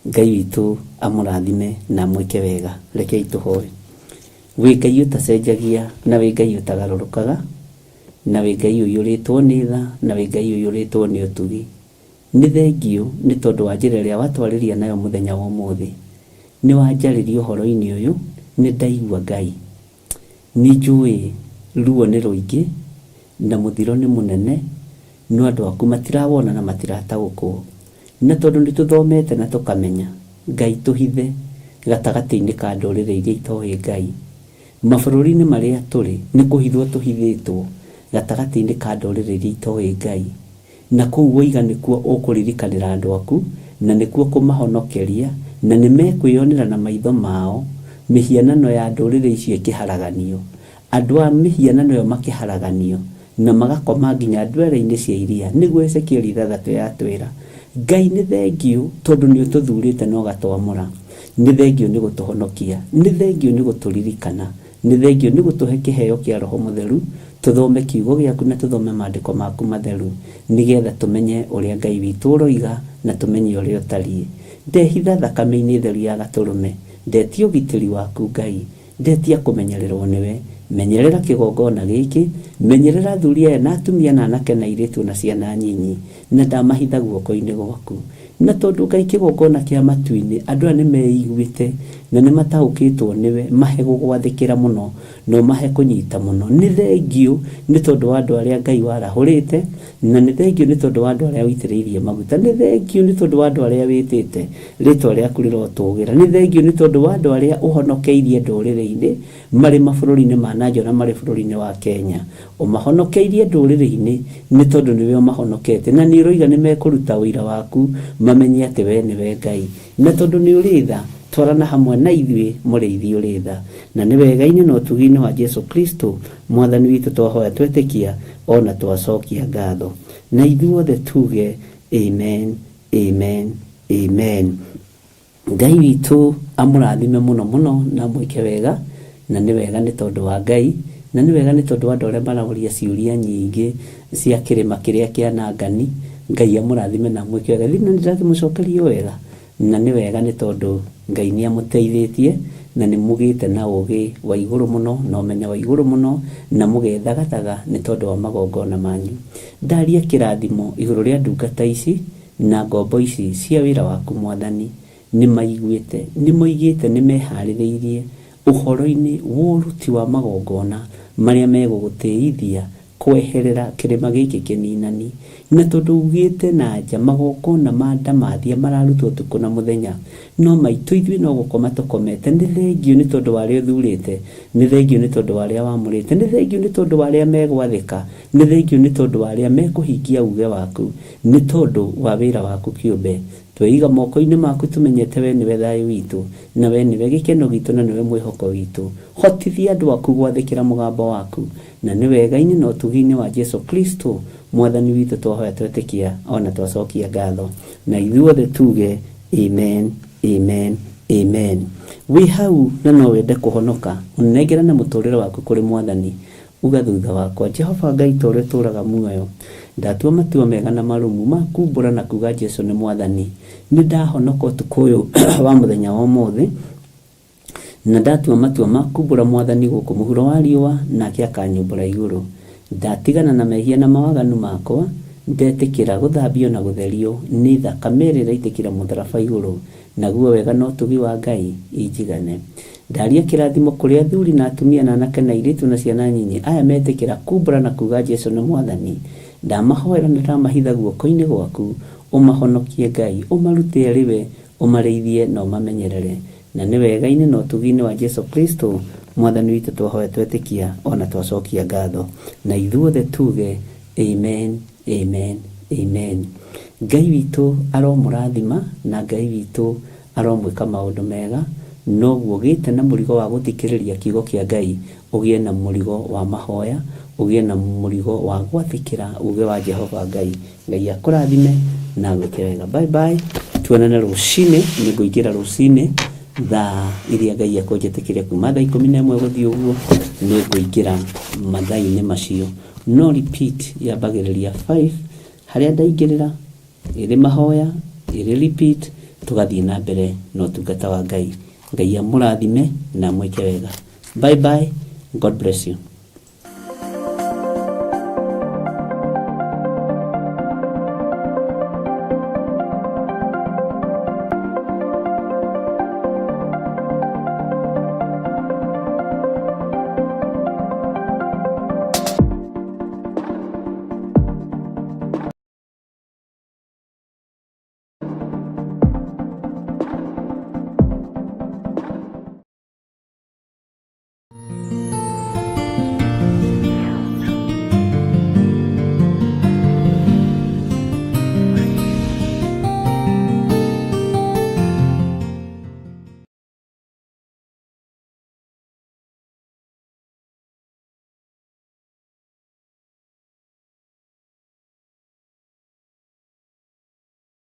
Ngai witũ amũrathime na amwĩke wega. Rekei tũhoe. Wĩ Ngai ũtacenjagia na wĩ Ngai ũtagarũrũkaga, na wĩ Ngai ũiyũrĩtwo nĩ tha na wĩ Ngai ũiyũrĩtwo nĩ ũtugi. Nĩ thengiũ nĩ tondũ wa njĩra ĩrĩa watwarĩria nayo mũthenya wa ũmũthĩ. Nĩ wanjarĩria ũhoro-inĩ ũyũ, nĩ ndaigua Ngai. Nĩ njũĩ ruo nĩ rũingĩ na mũthiro nĩ mũnene, no andũ aku matirawona na matirataũkwo. Na tondũ nĩ tũthomete na tũkamenya, Ngai tũhithe gatagatĩ-inĩ ka ndũrĩrĩ iria itoĩ Ngai. Mabũrũri-inĩ marĩa tũrĩ nĩ kũhithwo tũhithĩtwo gatagatĩ-inĩ ka ndũrĩrĩ iria itoĩ Ngai. Na kũu woiga nĩkuo ũkũririkanĩra andũ aku, na nĩkuo ũkũmahonokeria, na nĩmekwĩonera na maitho mao mĩhianano ya ndũrĩrĩ icio ĩkĩharaganio, andũ a mĩhianano ĩyo makĩharaganio, na magakoma nginya ndwere-inĩ cia iria, nĩguo Ezekieli 6 yatwĩra. Ngai nĩ thengiũ tondũ nĩ ũtũthurĩte na ũgatwamũra. Nĩ thengiũ nĩ gũtũhonokia. Nĩ thengiũ nĩ gũtũririkana. Nĩ thengiũ nĩ gũtũhe kĩheo kĩa Roho Mũtheru, tũthome kiugo gĩaku na tũthome maandĩko maku matheru, nĩgetha tũmenye ũrĩa Ngai witũ ũroiga na tũmenye ũrĩa ũtariĩ. Ndehitha thakame-inĩ theru ya Gatũrũme. Ndetia ũgitĩri waku, Ngai. Ndetia kũmenyererwo nĩwe. Menyerera kĩgongona gĩkĩ. Menyerera athuri aya na atumia na anake na airĩtu na ciana nyinyi. Na ndamahitha guoko-inĩ gwaku. Na tondũ Ngai kĩgongona kĩa matu-inĩ, andũ aya nĩmeiguĩte na nĩmataũkĩtwo nĩwe, mahe gũgwathĩkĩra mũno, na ũmahe kũnyita mũno. Nĩ thengiũ nĩ tondũ wa andũ arĩa Ngai warahũrĩte, na nĩ thengiũ nĩ tondũ wa andũ arĩa ũitĩrĩirie maguta. Nĩ thengiũ nĩ tondũ wa andũ arĩa wĩtĩte, rĩĩtwa rĩaku rĩrotũũgĩra. Nĩ thengiũ nĩ tondũ wa andũ arĩa ũhonokeirie ndũrĩrĩ-inĩ, marĩ mabũrũri-inĩ ma na nja na marĩ bũrũri-inĩ wa Kenya. Ũmahonokeirie ndũrĩrĩ-inĩ, nĩ tondũ nĩwe ũmahonoketie, na nĩũroiga nĩmekũruta ũira waku, mamenye atĩ wee nĩwe Ngai. Na tondũ nĩũrĩ tha, twarana hamwe na ithuĩ, Mũrĩithi ũrĩ tha. Na nĩ wega-inĩ na ũtugi-inĩ wa Jesu Kristo, Mwathani witũ twahoya twetĩkia, o na twacokia ngatho. Na ithuothe tuuge, Amen, Amen, Amen. Ngai witũ amũrathime mũno mũno na amwĩke wega, na nĩ wega nĩ tondũ wa Ngai, na nĩ wega nĩ tondũ wa andũ arĩa maroria ciũria nyingĩ cia kĩrĩma kĩrĩa kĩa Nangani, Ngai amũrathime na amwĩke wega. Thina nĩ ndĩrakĩmũcokeria o wega, na nĩ wega nĩ tondũ Ngai nĩ amũteithĩtie na nĩ mũgĩte na ũgĩ wa igũrũ mũno na ũmenyo wa igũrũ mũno na mũgethagathaga nĩ tondũ wa magongona manyu. Ndaria kĩrathimo igũrũ rĩa ndungata ici Na ngombo ici cia wĩra waku, Mwathani, nĩmaiguĩte, nĩmoigĩte nĩmeharĩrĩirie ũhoro-inĩ wa ũruti wa magongona marĩa megũgũtĩithia kweherera kĩrĩma gĩkĩ kĩninani. Na tondũ ugĩte na nja magongona ma ndamathia mararutwo ũtukũ na mũthenya, no maitũ ithuĩ no gũkoma tũkomete. Nĩ thengiũ nĩ tondũ wa arĩa ũthurĩte, nĩ thengiũ nĩ tondũ wa arĩa wamũrĩte, nĩ thengiũ nĩ tondũ wa arĩa megwathĩka, nĩ thengiũ nĩ tondũ wa arĩa mekũhingia uge waku. Nĩ tondũ wa wĩra waku kĩũmbe, tweiga moko-inĩ maku tũmenyete wee nĩwe thayũ witũ, na wee nĩwe gĩkeno gitũ na nĩwe mwĩhoko witũ. Hotithia andũ aku gwathĩkĩra mũgambo waku, na nĩ wega-inĩ na ũtugi-inĩ wa Jesu Kristo Mwathani witũ twahoya twetĩkia o na twacokia ngatho. Na ithuothe tuge, Amen, amen, amen. Wĩ hau na no wende kũhonoka, ũnengerane mũtũrĩre waku kũrĩ Mwathani, Uga thutha wakwa, Jehova Ngai ta ũrĩa ũtũũraga muoyo, ndatua matua mega na marũmu ma kuumbũra na kuuga Jesu nĩ Mwathani. Nĩ ndahonoka ũtukũ ũyũ wa mũthenya wa ũmũthĩ, na ndatua matua ma kuumbũra Mwathani gũkũ mũhuro wa riũa, nake akanyumbũra igũrũ. Ndatigana na mehia na mawaganu makwa, Ndetĩkĩra gũthambio na gũtherio nĩ thakame ĩrĩa ĩraitĩkĩra mũtharaba igũrũ, naguo wega na ũtugi wa Ngai injigane. Ndaria kĩrathimo kũrĩ athuri na atumia na anake na airĩtu na ciana nyinyi aya metĩkĩra kumbũra na kuga Jesu nĩ Mwathani. Ndamahoera na ndamahitha guoko-inĩ gwaku, ũmahonokie Ngai, ũmarute arĩ we, ũmarĩithie na ũmamenyerere. Na nĩ wega-inĩ na ũtugi-inĩ wa Jesu Kristo Mwathani witũ twahoya twetĩkia o na twacokia ngatho. Na ithuothe tuge Amen, amen, amen. Ngai witũ aromũrathima na Ngai witũ aromwĩka maũndũ mega, noguo ũgĩte na mũrigo wa gũthikĩrĩria kiugo kĩa Ngai, ũgĩe na mũrigo wa mahoya, ũgĩe na mũrigo wa gwathĩkĩra uge wa Jehova Ngai. Ngai akũrathime na agwĩke wega. Bye bye, tuonane rũcinĩ, nĩngũingĩra rũcinĩ thaa iria Ngai ekũnjĩtĩkĩria kuma thaa 11 gũthiĩ ũguo, nĩngũingĩra mathaa-inĩ macio. No repeat yambagĩrĩria 5 harĩa ndaingĩrĩra ĩrĩ mahoya ĩrĩ repeat tũgathiĩ na mbere na ũtungata wa Ngai. Ngai amũrathime na amwĩke wega. Bye bye, God bless you.